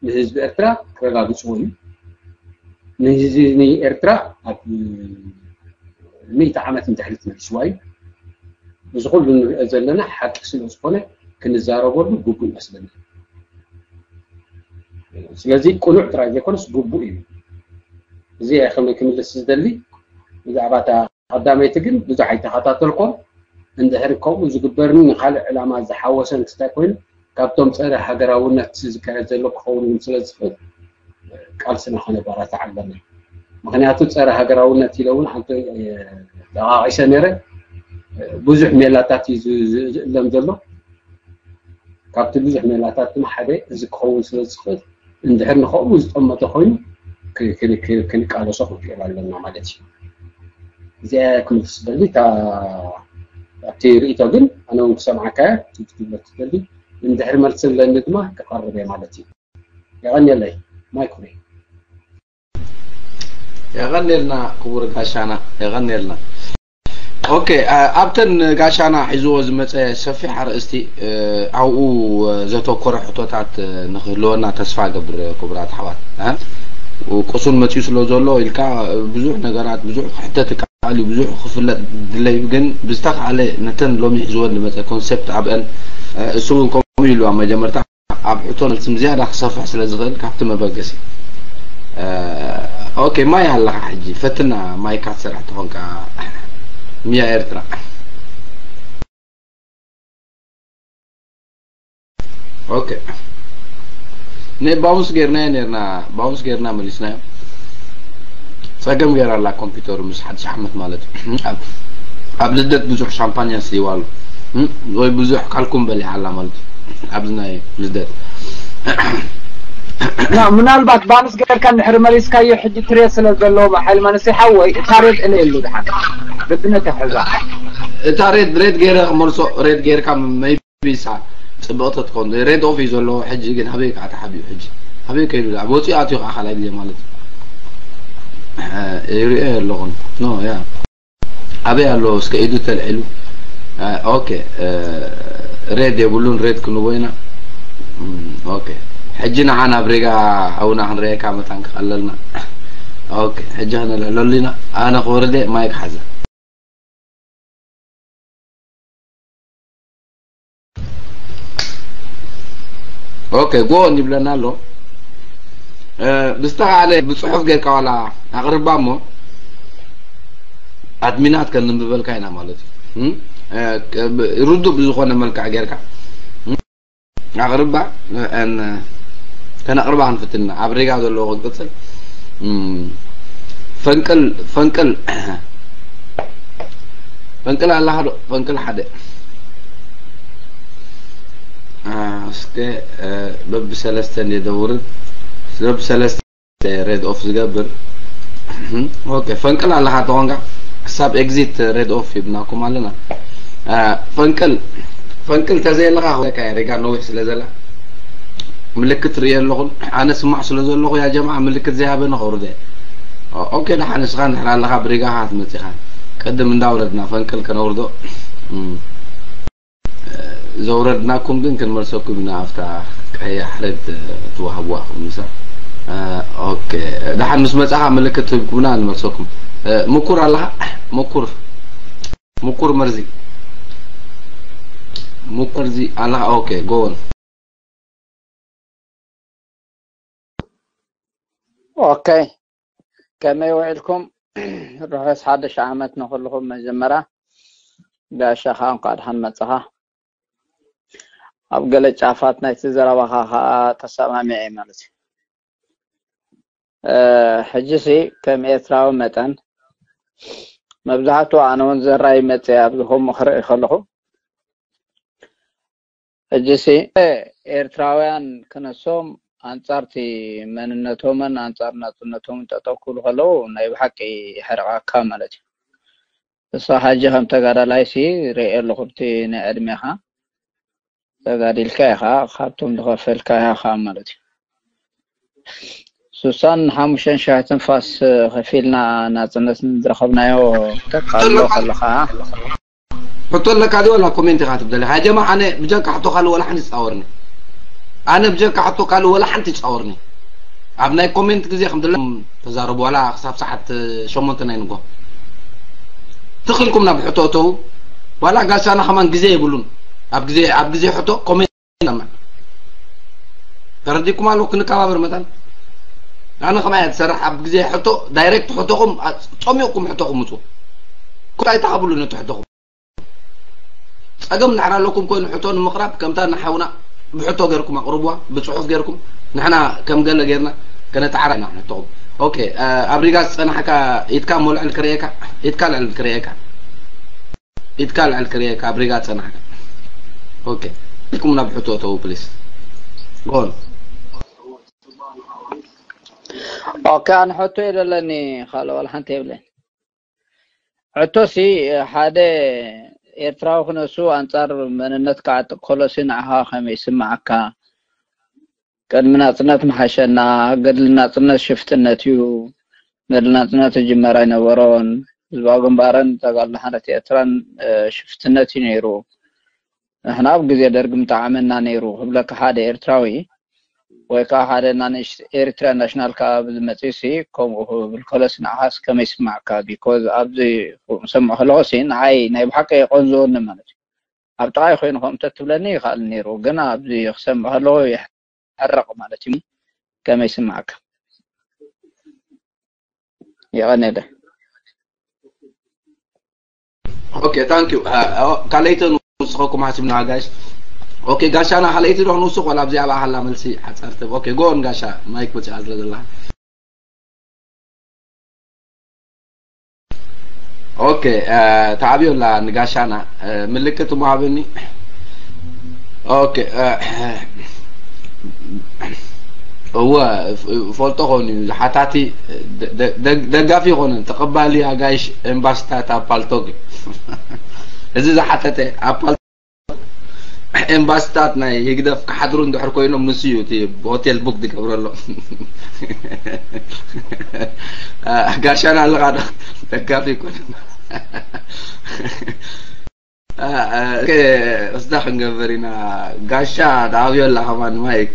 ንህዝቢ ኤርትራ ክረጋግፅዎ እዩ። ንህዝቢ ኤርትራ ኣብ ሚእቲ ዓመት ንድሕሪት መሊስዋ እዩ። እዚ ኩሉ ንሪኦ ዘለና ሓቂ ስለ ዝኾነ ክንዛረበሉ ግቡእ ይመስለኒ። ስለዚ ቅኑዕ ጥራይ ዘይኮነስ ግቡእ እዩ። እዚ እየ ከመይ ክምልስ ዝደሊ። ብዛዕባ እታ ቀዳመይቲ ግን ብዙሕ ኣይተኸታተልኮን። እንድሕሪ ከምኡ ዝግበርኒ ንካልእ ዕላማ ዝሓወሰን ክስታይ ኮይኑ ካብቶም ፀረ ሃገራውነት ዝካየድ ዘሎ ክኸውን እውን ስለ ዝኽእል ቃልስና ከነባራትዕ ኣለና። ምክንያቱ ፀረ ሃገራውነት ኢለ እውን ሓንቲ ጠቃቂሰ ነረ። ብዙሕ ሜላታት እዩ ዝእለም ዘሎ። ካብቲ ብዙሕ ሜላታት ድማ ሓደ እዚ ክኸውን ስለ ዝኽእል እንድሕር ንኸምኡ ዝጠመተ ኮይኑ ክንቃለሶ ክንክእል ኣለና ማለት እዩ። እዚኣ ክምልስ ደሊ ኣብቲ ርእቶ ግን ኣነ እውን ክሰምዓካ ትብሎ ትደሊ እንድሕር መልሲ ኣለኒ ድማ ክቐርብ እየ ማለት እዩ። የቐንየለይ ማይኩሪ። የቐንየልና ክቡር ጋሻና የቐንየልና። ኦኬ፣ ኣብተን ጋሻና ሒዝዎ ዝመፀ ሰፊሕ ኣርእስቲ ኣብኡ ዘተኮረ ሕቶታት ንክህልወና ተስፋ ገብር። ክቡራት ኣሕዋት፣ ቁሱን መፅኡ ስለ ዘሎ ኢልካ ብዙሕ ነገራት ብዙሕ ክሕተት ይከኣል እዩ፣ ብዙሕ ክፍለጥ ድለዩ፣ ግን ብዝተካኣለ ነተን ሎሚ ሒዝወን ዝመፀ ኮንሰፕት ኣብአን እሱ እውን ከምኡ ኢሉ ኣብ መጀመርታ ኣብ ሕቶ መልስም ዝያዳ ክሰፍሕ ስለ ዝኽእል ካብቲ መበገሲ። ኦኬ፣ ማይ ኣለኻ ሕጂ ፈትና ማይካ ትሰርሕ ተኾንካ ሚያ ኤርትራ። ኦኬ፣ ንባውንስ ጌርናዮ ኔርና፣ ባውንስ ጌርና መሊስናዮ። ፀገም ጌራ ኣላ ኮምፒውተሩ ምስ ሓድሽ ዓመት ማለት እዩ። ኣብ ልደት ብዙሕ ሻምፓኛ ስይዋ ኣሎ ወይ ብዙሕ ካልኩም በሊዓ ኣላ ማለት እዩ። ኣብዚ ናይ ልደት ና ምናልባት ባንስ ገርካ እንድሕር መሊስካዮ ሕጂ ትሬድ ስለ ዘለዎ ሓይል መንስቲ ሓወይ እታ ሬድ እለ የሉ ድሓን ብትነት ሕዛ እታ ሬድ ሬድ ገይረ ክመልሶ ሬድ ገይርካ መይቢሳ ጽብቕቲ ትኾን ሬድ ኦፍ እዩ ዘለዎ። ሕጂ ግን ኣበይ ከዓ ተሓቢኡ ሕጂ ኣበይ ከይዱ ዳ ወፂኡ ኣትዩ ከዓ ካልኣይ ግዜ ማለት እዩ። ይሪኦ ኣለኹን ኖ ያ ኣበይ ኣሎ እስከ ኢዱ ተልዒሉ። ኦኬ ሬድ የብሉን። ሬድ ክንቦ ኢና። ኦኬ ሕጂ ንዓ ናብ ሪጋ ሓውና ክንረኤካ መታን ክቐለልና። ኦኬ ሕጂ ከነልዕለሉ ኢና። ኣነ ክወርደ ማይክ ሓዘ። ኦኬ ጎ እንዲብለና ኣሎ። ብዝተኻእለ ብፅሑፍ ጌርካ ዋላ ኣቕርባ እሞ ኣድሚናት ከንንብበልካ ኢና ማለት እዩ። ርዱእ ብዝኾነ መልክዕ ጌርካ ኣቕርባ። ከነቕርባ ክንፍትና ኣብ ሪጋ ዘለዎ ክንቅፅል። ፈንቅል ፈንቅል ፈንቅል ኣለኻ ዶ? ፈንቅል ሓደ እስከ በብሰለስተ እንደ ደውርድ በብሰለስተ ሬድ ኦፍ ዝገብር። ኦኬ ፈንቅል ኣለኻ ተኾንካ ክሳብ ኤግዚት ሬድ ኦፍ ይብናኩም ኣለና። ፈንቅል ፈንቅል ተዘየለኻ ሪጋ ነዊሕ ስለ ዘላ ምልክት ርእየ ኣለኹን ኣነ ስማዕ ስለ ዘለኹ ያ ጀማዓ ምልክት ዘይሃበኒ ከውርደ። ኦኬ ደሓን ንስኻ ንድሕር ኣለኻ ብሪጋኻ ትመፂኻ ቅድም እንዳውረድና ፈንቅል ከነውርዶ። ዘውረድናኩም ግን ክንመልሰኩም ኢና ኣብታ ቀያሕ ሬድ ትዋህብዋ ኹም ምሳ። ኦኬ ደሓን ምስ መጻኻ ምልክት ትህብኩምና ንመልሰኩም። ምኩር ኣለኻ? ምኩር ምኩር መርዚ ምኩር መርዚ ኣለኻ? ኦኬ ጎን ኦኬ ከመይ ውዒልኩም? ርሑስ ሓድሽ ዓመት ንኹልኹም። መጀመርያ ጋሻ ከዓ እንኳዕ ደሓን መጻኻ። ኣብ ገለ ጫፋት ናይቲ ዘረባኻ ከዓ ተሰማሚዐ ማለት እዩ። ሕጂሲ ከም ኤርትራዊ መጠን መብዛሕትኡ ኣነ እውን ዘራይ መፅእ ኣብዚ ከምኡ ክርኢ ከለኹ ሕጂሲ ኤርትራውያን ክነሶም ኣንጻርቲ መንነቶምን ኣንጻር ናጽነቶምን ጠጠው ክብሉ ከለዉ ናይ ብሓቂ ይሕርቓካ ማለት እዩ። ንስኻ ሕጂ ከም ተጋዳላይሲ ርእየ ኣለኹ እቲ ናይ ዕድሜኻ ተጋዲልካ ኢኻ ካብቶም ዝኸፈልካያ ኸዓ ማለት እዩ። ሱሳን ሓሙሽተን ሻሕ ትንፋስ ከፊልና ናጽነት ዝረኸብናዮ ተቃሎ ከለኻ ሕቶ ኣለካ ዲ ወላ ኮሜንት ኢኻ ትብደለ ሃጀማ ኣነ ብጀካ ሕቶ ካልእ ወላ ሓንቲ ይጻወርኒ ኣነ ብጀካ ሕቶ ካልእ ወላ ሓንቲ ይጻወርኒ ኣብ ናይ ኮሜንት ግዜ ከም ድለ ተዛረቡ ዋላ ክሳብ ሰዓት ሸሞንተ ናይ ንጎ ትኽልኩም ናብ ሕቶ እተው ዋላ ጋሻና ከማን ግዜ የብሉን ኣብ ግዜ ኣብ ግዜ ሕቶ ኮሜንት ሰማዕ ተረዲኩም ኣሎ ክንከባበር መታን ኣነ ከማያ ትሰርሕ ኣብ ግዜ ሕቶ ዳይሬክት ሕቶኹም ጸሚቕኩም ሕቶኹም ምፁ ኩላይ ተሃብሉ ነቲ ሕቶኹም ጸገም እንድሕር ኣለኩም ኮይኑ ሕቶ ንምቕራብ ከምታ ንሓውና ብሕቶ ገርኩም ኣቕርብዋ ብፅሑፍ ገርኩም ንሕና ከም ገለ ገርና ከነተዓራ ኢና ሕቶኹም ኦኬ ኣብ ሪጋ ዝፀናሕካ ኢድካ ሞልዕል ክርእየካ ኢድካ ልዕል ክርእየካ ኢድካ ልዕል ክርእየካ ኣብ ሪጋ ዝፀናሕካ ኦኬ ኢድኩም ናብ ሕቶ ተው ፕሊስ ጎን ኦኬ ኣነ ሕቶ የለለኒ ካልእ ዋላ ሓንቲ የብለይ ሕቶሲ ሓደ ኤርትራዊ ክነሱ ኣንጻር መንነት ክዓጥቕ ከሎሲ ንዓኻ ከመይ ይስምዓካ? ቅድሚ ናጽነት ምሓሸና፣ ገድሊ ናጽነት ሽፍትነት እዩ፣ ገድሊ ናጽነት ዝጅመር ኣይነበሮን፣ ህዝባዊ ግንባርን ተጋድሎ ሓርነት ኤርትራን ሽፍትነት እዩ ነይሩ፣ ንሕና ኣብ ግዜ ደርጊ ምጠዓመና ነይሩ ክብለካ ሓደ ኤርትራዊ ወይ ከዓ ሓደ ኤሪትሪያን ናሽናል ከዓ ኣብዚ መፅእሲ ከምኡ ክብል ከሎሲ ንዓኻስ ከመይ ይስማዕካ because ኣብዚ ሰምዖ ከለኹሲ ንዓይ ናይ ብሓቂ የቆንዝወኒ ማለት እዩ ኣብ ጥቓይ ኮይኑ ከምኡ ተትብለኒ ይኽኣል ነይሩ ግን ኣብዚ ክሰምዖ ከለኹ ይሕረቕ ማለት እዩ ከመይ ይስማዕካ የቐነለ Okay thank you ካልኣይቲ ንስኸኩም ሓሲብና ጋሽ okay ጋሻና ካልኣይቲ ዶ ንውስኽ ወላ ኣብዚኣ ብኣሃላ መልሲ ሓፃርቲ okay ጎን ጋሻ ማይክ መፂኣ ስለ ዘላ okay ተዓብዮላ ንጋሻና ምልክት ምሃብኒ ኦኬ። እወ፣ ፈልጦ ኾኑ እዩ ዝሓታቲ። ደጋፊ ይኾነ ተቐባሊ ኣጋይሽ ኤምባስታት ኣብ ፓልቶግ። እዚ ዝሓተተ ኣብ ፓልቶግ ኤምባስታት ናይ ህግደፍ ክሓድሩ እንድሕር ኮይኖም ንሱ እዩ እቲ ሆቴል ቡክ ዝገብረሎም። ጋሻና ኣለኻ ዶ? ደጋፊ ይኮነ። እስዳ ክንገብር ኢና። ጋሻ፣ ዳብዮላ ከማን ማይክ።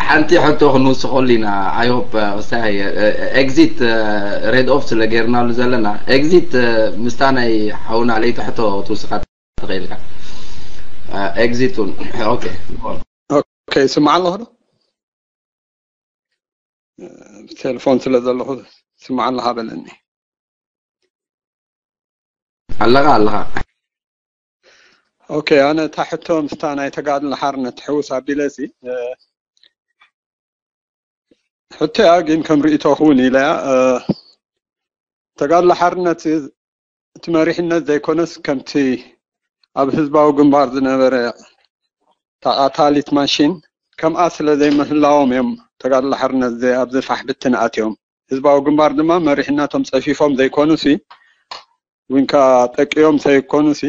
ሓንቲ ሕቶ ክንውስኸሉ ኢና። I hope፣ ወሳይ፣ ኤግዚት ሬድ ኦፍ ስለ ጌርናሉ ዘለና፣ ኤግዚት ምስታ ናይ ሓውና ለይቲ ሕቶ ትውስኻ ትኽእል ኢኻ። ኤግዚት እውን። ኦኬ። ኦኬ፣ ይስማዕ ኣለኹ ዶ? ቴሌፎን ስለ ዘለኹ፣ ስማዕ ኣለኻ በለኒ። ኣለኻ ኣለኻ። ኦኬ፣ ኣነ እታ ሕቶ ምስታ ናይ ተጋድሎ ሓርነት ትሕውስ ኣቢለ ሲ ሕቶያ ግን ከም ርእይቶ ክውን ኢለያ። ተጋድሎ ሓርነት እቲ መሪሕነት ዘይኮነስ፣ ከምቲ ኣብ ህዝባዊ ግንባር ዝነበረ ተቓታሊት ማሽን ከምኣ ስለ ዘይምህላዎም እዮም ተጋድሎ ሓርነት ኣብዚ ፋሕ ብትን ኣትዮም። ህዝባዊ ግንባር ድማ መሪሕነቶም ጸፊፎም ዘይኮኑሲ፣ ወይንካ ጠቅዮም ዘይኮኑሲ፣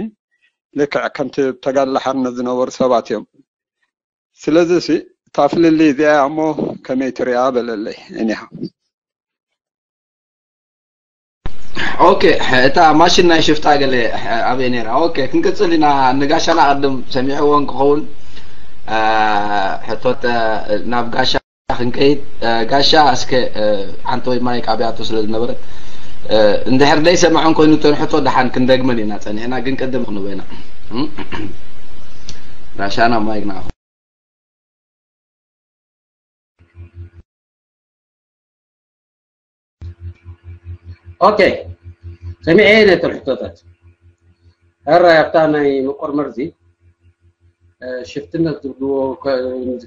ልክዕ ከምቲ ተጋድሎ ሓርነት ዝነበሩ ሰባት እዮም። ስለዚ ሲ እታ ፍልልይ እዚኣ እሞ ከመይ ትሪኣ በለለይ እኒሃ። ኦኬ፣ እታ ማሽን ናይ ሽፍታ ገለ ኣበይ ነይራ? ኦኬ፣ ክንቅጽል ኢና። ንጋሻና ቅድም ሰሚዕዎ እንክኸውን፣ ሕቶት ናብ ጋሻ ክንከይድ። ጋሻ፣ እስከ ሓንቲ ወይ ማይክ ኣብያቶ ስለ ዝነበረት፣ እንድሕር ደይ ሰማዕን ኮይኑ እተን ሕቶ ደሓን ክንደግመን ኢና ጸኒሕና፣ ግን ቅድም ክንበና። ጋሻና፣ ማይክ ንዓኹም። ኦኬ፣ ሰሚዐ ነተን ሕቶታት። ሕራይ ኣብታ ናይ መቆርመር ዚ ሽፍትነት ዝብልዎ፣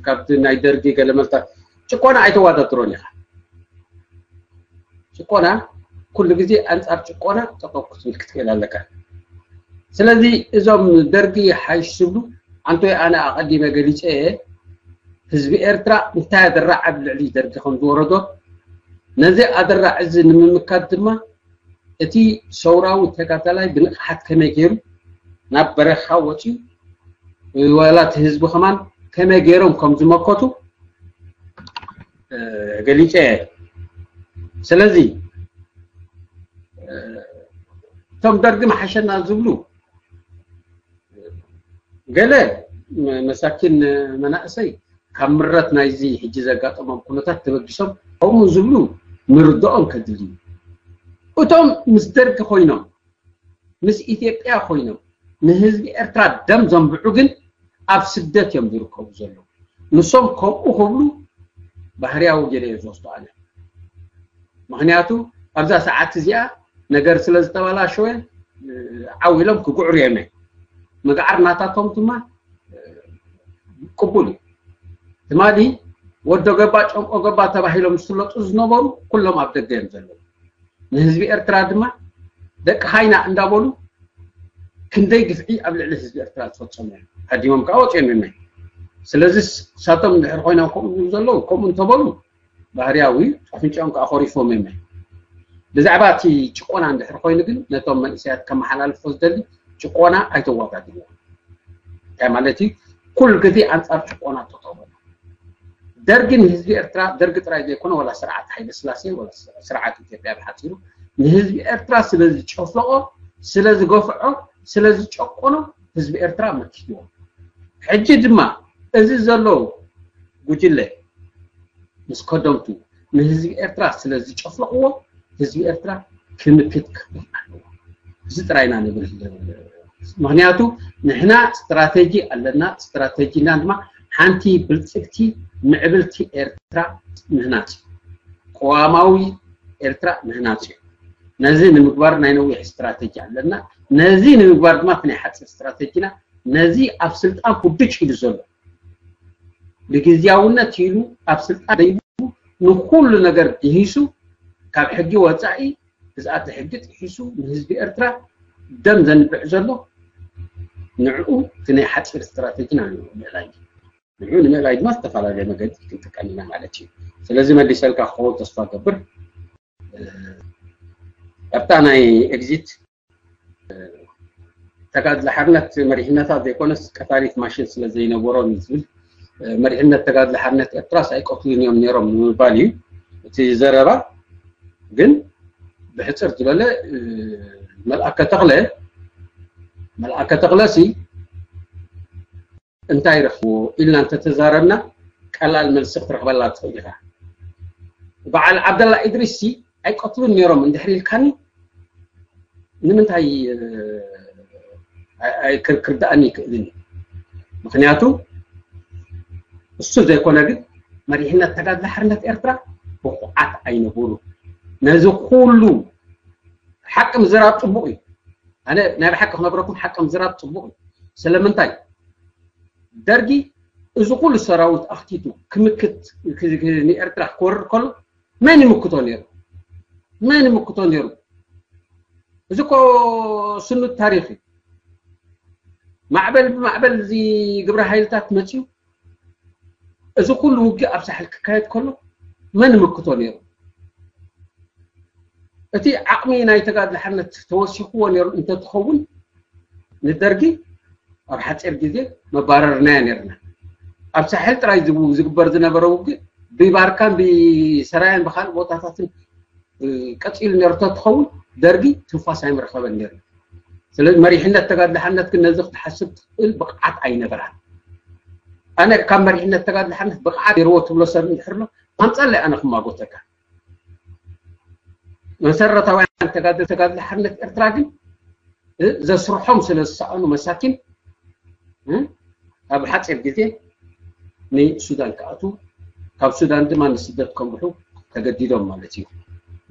ካብቲ ናይ ደርጊ ገለመልታ፣ ጭቆና ኣይተዋዳድሮን ኢኻ። ጭቆና ኩሉ ግዜ ኣንጻር ጭቆና ጠጠው ክትብል ክትክእል ኣለካ። ስለዚ እዞም ደርጊ ሓይሽ ዝብሉ፣ ኣንቶይ ኣነ ኣቐዲመ ገሊጸ እየ፣ ህዝቢ ኤርትራ እንታይ ኣደራዕ ኣብ ልዕሊ ደርጊ ከም ዝወረዶ፣ ነዚ ኣደራዕ እዚ ንምምካት ድማ እቲ ሰውራዊ ተጋዳላይ ብንቕሓት ከመይ ገይሩ ናብ በረኻ ወፂኡ፣ ዋላ እቲ ህዝቢ ከማን ከመይ ገይሮም ከም ዝመከቱ ገሊፀ እየ። ስለዚ እቶም ደርጊ መሓሸና ዝብሉ ገለ መሳኪን መናእሰይ ካብ ምረት ናይዚ ሕጂ ዘጋጠሞም ኩነታት ተበጊሶም ከምኡ ዝብሉ ምርድኦም ከድሊ እዩ። እቶም ምስ ደርጊ ኮይኖም ምስ ኢትዮጵያ ኮይኖም ንህዝቢ ኤርትራ ደም ዘንብዑ ግን ኣብ ስደት እዮም ዝርከቡ ዘለዉ። ንሶም ከምኡ ክብሉ ባህርያዊ ገለ እየ ዝወስዶ ኣነ። ምክንያቱ ኣብዛ ሰዓት እዚኣ ነገር ስለ ዝተበላሸወ ዓው ኢሎም ክግዕሩ እዮም። ምግዓር ናታቶም ድማ ቅቡል እዩ። ትማሊ ወዶ ገባ ጨንቆ ገባ ተባሂሎም ዝፍለጡ ዝነበሩ ኩሎም ኣብ ደገ እዮም ዘለዉ። ንህዝቢ ኤርትራ ድማ ደቂ ሃይና እንዳበሉ ክንደይ ግፍዒ ኣብ ልዕሊ ህዝቢ ኤርትራ ዝፈጸሙ እዮም። ሃዲሞም ከዓ ወፂኦም እዮም። ስለዚ ሳቶም እንድሕር ኮይኖም ከምኡ ዝብሉ ዘለዉ ከምኡ እንተበሉ ባህርያዊ እዩ። ኣፍንጫኦም ከዓ ኮሪፎም እዮም። ብዛዕባ እቲ ጭቆና እንድሕር ኮይኑ ግን ነቶም መንእሰያት ከመሓላልፎ ዝደሊ ጭቆና ኣይተዋዳድርዎ። እንታይ ማለት እዩ? ኩሉ ግዜ ኣንጻር ጭቆና ጠጠው በሉ። ደርጊ ንህዝቢ ኤርትራ፣ ደርጊ ጥራይ ዘይኮነ ዋላ ስርዓት ሃይለ ስላሴ ዋላ ስርዓት ኢትዮጵያ ብሓፂሩ ንህዝቢ ኤርትራ ስለ ዝጨፍለቆ፣ ስለ ዝገፍዖ፣ ስለ ዝጨቆኖ ህዝቢ ኤርትራ መኪትዎ። ሕጂ ድማ እዚ ዘሎ ጉጅለ ምስ ከደምቱ ንህዝቢ ኤርትራ ስለ ዝጨፍለቕዎ ህዝቢ ኤርትራ ክምክት ክብል ኣለዎ። እዚ ጥራይና ንብል። ምክንያቱ ንሕና ስትራቴጂ ኣለና። ስትራቴጂና ድማ ሓንቲ ብልፅግቲ ምዕብልቲ ኤርትራ ምህናፅ እዩ። ቅዋማዊ ኤርትራ ምህናፅ እዩ። ነዚ ንምግባር ናይ ነዊሕ ስትራቴጂ ኣለና። ነዚ ንምግባር ድማ እቲ ናይ ሓፂር ስትራቴጂና ነዚ ኣብ ስልጣን ኩድጭ ኢሉ ዘሎ ብግዝያውነት ኢሉ ኣብ ስልጣን ደይቡ ንኩሉ ነገር ግሂሱ ካብ ሕጊ ወፃኢ ብዝኣተ ሕጊ ጥሒሱ ንህዝቢ ኤርትራ ደም ዘንብዕ ዘሎ ንዕኡ እቲ ናይ ሓፂር ስትራተጂና ንኡ ምእላይ እዩ። ንኡ ንምእላይ ድማ ዝተፈላለየ መገዲ ክንጥቀም ኢና ማለት እዩ። ስለዚ መሊሰልካ ክኸውን ተስፋ ገብር። ኣብታ ናይ ኤግዚት ተጋድሎ ሓርነት መሪሕነታ ዘይኮነስ ቀታሊት ማሽን ስለ ዘይነበሮም እዩ ዝብል። መሪሕነት ተጋድሎ ሓርነት ኤርትራስ ኣይቀትሉን እዮም ነይሮም ንምባል እዩ እቲ ዘረባ። ግን ብሕፅር ዝበለ መልኣከ ተኽለ መልኣከ ተኽለ ሲ እንታይ ረኽብዎ ኢልና እንተተዛረብና ቀላል መልሲ ክትረኽበላ ትኽእል ኢኻ። በዓል ዓብደላ ኢድሪስ ሲ ኣይቀትሉን ነይሮም እንድሕር ኢልካኒ ንምንታይ ክርዳእኒ ይክእልን እዩ። ምክንያቱ እሱ ዘይኮነ ግን መሪሕነት ተጋድሎ ሓርነት ኤርትራ ብቑዓት ኣይነበሩ። ነዚ ኩሉ ሓቂ ምዝራብ ፅቡቕ እዩ። ኣነ ናይ ብሓቂ ክነግረኩም ሓቂ ምዝራብ ፅቡቕ እዩ። ስለምንታይ ደርጊ እዚ ኩሉ ሰራዊት ኣኽቲቱ ክምክት ንኤርትራ ክወርር ከሎ መን ይምክቶ ነይሩ? መን ይምክቶ ነይሩ? እዚ እኮ ስኑድ ታሪኽ እዩ። ማዕበል ብማዕበል እዚ ግብረ ሓይልታት መፅዩ እዚ ኩሉ ውግእ ኣብ ሳሕል ክካየድ ከሎ መን ይምክቶ ነይሩ? እቲ ዓቕሚ ናይ ተጋድሎ ሓርነት ተወሲኽዎ ነይሩ እንተትኸውን ንደርጊ ኣብ ሓፂር ግዜ መባረርናዮ ነይርና። ኣብ ሳሕል ጥራይ ዝግበር ዝነበረ ውግእ ብባርካን ብሰራያን ብካልእ ቦታታትን ቀፂሉ ነይሩ እንተትኸውን ደርጊ ትንፋስ ኣይምረኸበን ነይሩ። ስለዚ መሪሕነት ተጋድሎ ሓርነት ግን ነዚ ክትሓስብ ትኽእል ብቕዓት ኣይነበራን። ኣነ ካብ መሪሕነት ተጋድሎ ሓርነት ብቕዓት ነይርዎ ትብሎ ሰብ እንድሕር ኣሎ ኣምፀለይ ኣነ ክማጎተካ። መሰረታውያን ተጋድሎ ተጋድሎ ሓርነት ኤርትራ ግን ዘስርሖም ስለ ዝሰኣኑ መሳኪን ኣብ ሓፂር ግዜ ንሱዳን ክኣትዉ ካብ ሱዳን ድማ ንስደት ከምርሑ ተገዲዶም ማለት እዩ።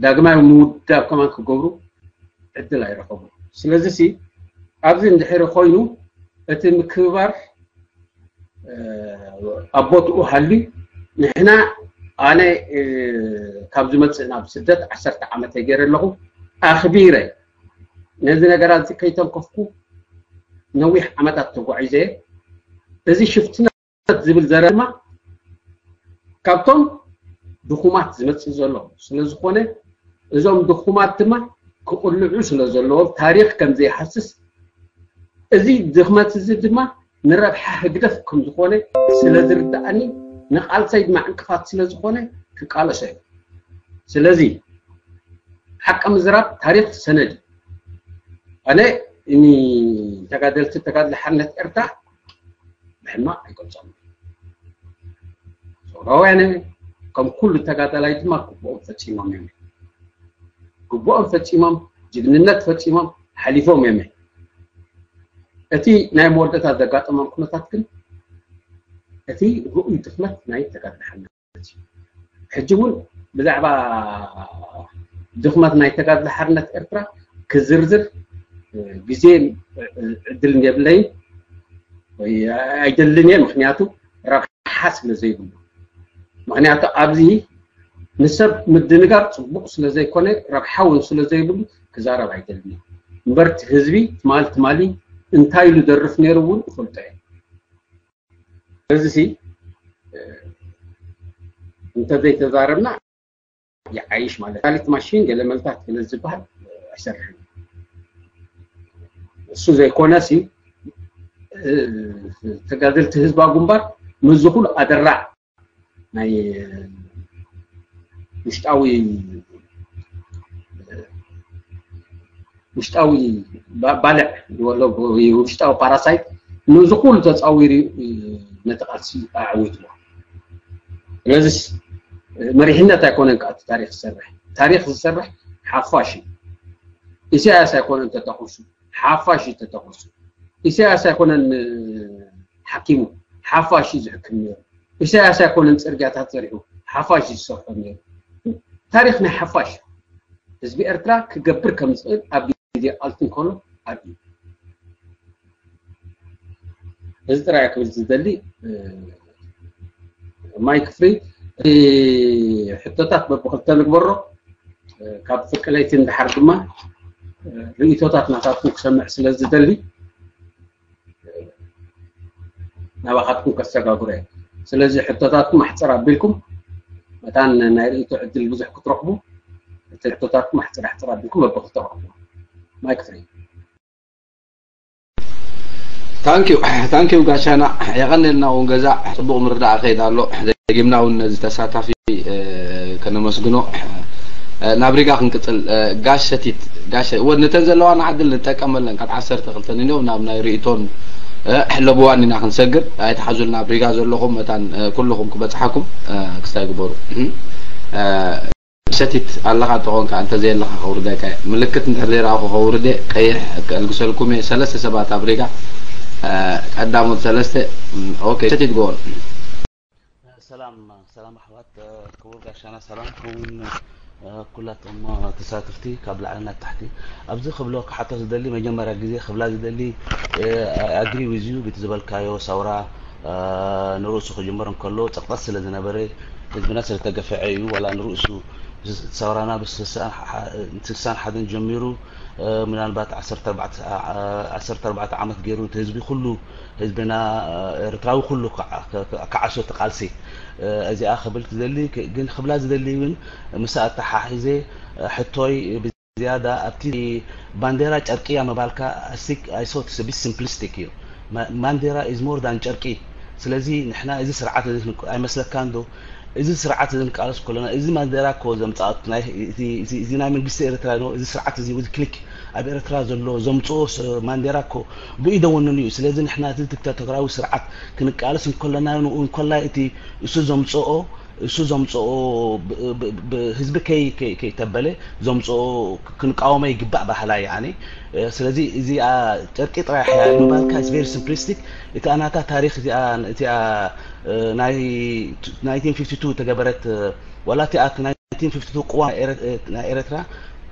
ዳግማይ ምውዳብ ከማን ክገብሩ ዕድል ኣይረኸቡን። ስለዚ ሲ ኣብዚ እንድሕሪ ኮይኑ እቲ ምክብባር ኣብ ቦትኡ ሃልዩ ንሕና ኣነ ካብ ዝመፅእ ናብ ስደት ዓሰርተ ዓመተይ ገይረ ኣለኹ ኣኽቢረ ነዚ ነገራት እዚ ከይተንከፍኩ ነዊሕ ዓመታት ተጓዒዘ እዚ ሽፍትነት ዝብል ዘረ ድማ ካብቶም ድኹማት ዝመፅእ ዘሎ ስለዝኾነ እዞም ድኹማት ድማ ክቕልዑ ስለ ዘለዎም ታሪኽ ከም ዘይሃስስ እዚ ድኽመት እዚ ድማ ንረብሓ ህግደፍ ከም ዝኾነ ስለ ዝርድኣኒ ንቓልሰይ ድማ ዕንቅፋት ስለ ዝኾነ ክቃለሶ እየ። ስለዚ ሓቂ ምዝራብ ታሪኽ ሰነድ እዩ። ኣነ ተጋደልቲ ተጋድሎ ሓርነት ኤርትራ ብሕማቕ ኣይገልጾም። ሰውራውያን እዮም። ከም ኩሉ ተጋዳላይ ድማ ግቡኦም ፈጺሞም እዮም። ግቡኦም ፈጺሞም፣ ጅግንነት ፈጺሞም ሓሊፎም እዮም። እቲ ናይ መወዳእታ ዘጋጠሞም ኩነታት ግን እቲ ርኡይ ድኽመት ናይ ተጋድሎ ሓርነት ሕጂ እውን ብዛዕባ ድኽመት ናይ ተጋድሎ ሓርነት ኤርትራ ክዝርዝር ግዜን ዕድልን የብለይን ወይ ኣይደልን እየ። ምክንያቱ ረብሓ ስለ ዘይብሉ። ምክንያቱ ኣብዚ ንሰብ ምድንጋር ፅቡቕ ስለ ዘይኮነ ረብሓ እውን ስለ ዘይብሉ ክዛረብ ኣይደልን እየ። እምበር እቲ ህዝቢ ትማሊ ትማሊ እንታይ ኢሉ ደርፍ ነይሩ እውን ይፈልጦ እየ። ስለዚ ሲ እንተዘይተዛረብና ይዓይሽ ማለት ካሊት ማሽን ገለ መልታት ገለ ዝበሃል ኣይሰርሕን። እሱ ዘይኮነ ሲ ተጋደልቲ ህዝባዊ ግንባር ምስዚ ኩሉ ኣደራዕ ናይ ውሽጣዊ ውሽጣዊ ባልዕ ወሎ ውሽጣዊ ፓራሳይት ነዚ ኩሉ ተፃዊሩ ነቲ ቃልሲ ኣዕዊትዎ። ስለዚስ መሪሕነት ኣይኮነን ከዓ እቲ ታሪክ ዝሰርሕ። ታሪክ ዝሰርሕ ሓፋሽ እዩ። ኢሳያስ ኣይኮነን ተተኩሱ፣ ሓፋሽ እዩ ተተኩሱ። ኢሳያስ ኣይኮነን ሓኪሙ፣ ሓፋሽ እዩ ዝሕክም ነይሩ። ኢሳያስ ኣይኮነን ፅርግያታት ሰሪሑ፣ ሓፋሽ እዩ ዝሰርሖ ነይሩ። ታሪክ ናይ ሓፋሽ እዩ። ህዝቢ ኤርትራ ክገብር ከም ዝኽእል ኣብ ግዜ ቃልሲ እንከሎ ኣርእዩ። እዚ ጥራይ ክብል ዝደሊ። ማይክ ፍሪ እቲ ሕቶታት በብክልተ ንግበሮ። ካብ ፍቅለይቲ እንድሓር ድማ ርእይቶታት ናታትኩም ክሰምዕ ስለ ዝደሊ ናባኻትኩም ከሰጋግሮ እየ። ስለዚ ሕቶታትኩም ኣሕፅር ኣቢልኩም፣ መታን ናይ ርእይቶ ዕድል ብዙሕ ክትረኽቡ፣ እቲ ሕቶታትኩም ኣሕፅር ኣሕፅር ኣቢልኩም በብኽልተ ኣቕርቡ። ማይክ ፍሪ። ታንኪዩ ታንኪዩ ጋሻና፣ የቐንልና እውን። ገዛ ፅቡቕ ምርዳእ ከይድ ኣሎ። ደጊምና እውን ነዚ ተሳታፊ ከነመስግኖ። ናብ ሪጋ ክንቅፅል። ጋሽ ሰቲት፣ ጋሽ ወድ ነተን ዘለዋና ዕድል ንጠቀመለን። ካብ ዓሰርተ ክልተ ንኔው ናብ ናይ ርእይቶን ለብዋን ኢና ክንሰግር። ኣይትሓዙልና። ኣብ ሪጋ ዘለኹም መታን ኩልኹም ክበፅሓኩም ክስታይ ግበሩ። ሰቲት ኣለኻ ተኾንካ፣ እንተዘየለኻ ከውርደካ እየ። ምልክት እንድሕር ዘይረኣኹ ከውርደ ቀይሕ ከልግሰልኩም እየ። ሰለስተ ሰባት ኣብ ሪጋ፣ ቀዳሞት ሰለስተ። ኦኬ፣ ሰቲት ጎል። ሰላም ሰላም ኣሕዋት፣ ክቡር ጋሻና ሰላም ከውን ኩላቶም ተሳተፍቲ ካብ ላዕሊ ናብ ታሕቲ። ኣብዚ ክብሎ ክሓቶ ዝደሊ፣ መጀመርያ ግዜ ክብላ ዝደሊ፣ ኣግሪ ዊዝ ዩ ብቲ ዝበልካዮ ሰውራ ንርእሱ ክጅመር እንከሎ ጸቕጠት ስለ ዝነበረ፣ ህዝብና ስለ ተገፈዐ እዩ። ዋላ ንርእሱ ሰውራና ብ ስልሳን ሓደን ጀሚሩ፣ ምናልባት ዓሰርተ ኣርባዕተ ዓመት ገይሩ እቲ ህዝቢ ኩሉ፣ ህዝብና ኤርትራዊ ኩሉ ክዓሶ ተቃልሲ። እዚኣ ክብል ዝደሊ፣ ግን ክብላ ዝደሊ እውን ምስ ኣተሓሒዘ ሕቶይ ዝያዳ ኣብቲ ባንዴራ ጨርቂ እያ ምባልካ፣ I think I thought it's a bit simplistic እዩ። ማንዴራ is more than ጨርቂ። ስለዚ ንሕና እዚ ስርዓት እዚ ኣይመስለካን ዶ? እዚ ስርዓት እዚ ንቃለስ ከለና፣ እዚ ባንዴራ እኮ ዘምጻት ናይ እዚ ናይ መንግስቲ ኤርትራ ነው። እዚ ስርዓት እዚ፣ እዚ ክሊክ ኣብ ኤርትራ ዘሎ ዘምጽኦ ማንዴራ እኮ ብኡ ደወነኑ እዩ። ስለዚ ንሕና እዚ ዲክታቶራዊ ስርዓት ክንቃለስ እንከለና፣ እንኮላይ እቲ እሱ ዘምጽኦ እሱ ዘምጽኦ ህዝቢ ከይተበለ ዘምጽኦ ክንቃወሞ ይግባእ ባህላ ያኒ። ስለዚ እዚኣ ጨርቂ ጥራሕ እያ ምባልካ is very simplistic። እቲ ኣናታ ታሪክ እዚኣ እቲኣ ናይ ናይንቲን ፊፍቲ ቱ ተገበረት፣ ዋላ እቲኣ ናይንቲን ፊፍቲ ቱ ቅዋም ናይ ኤረትራ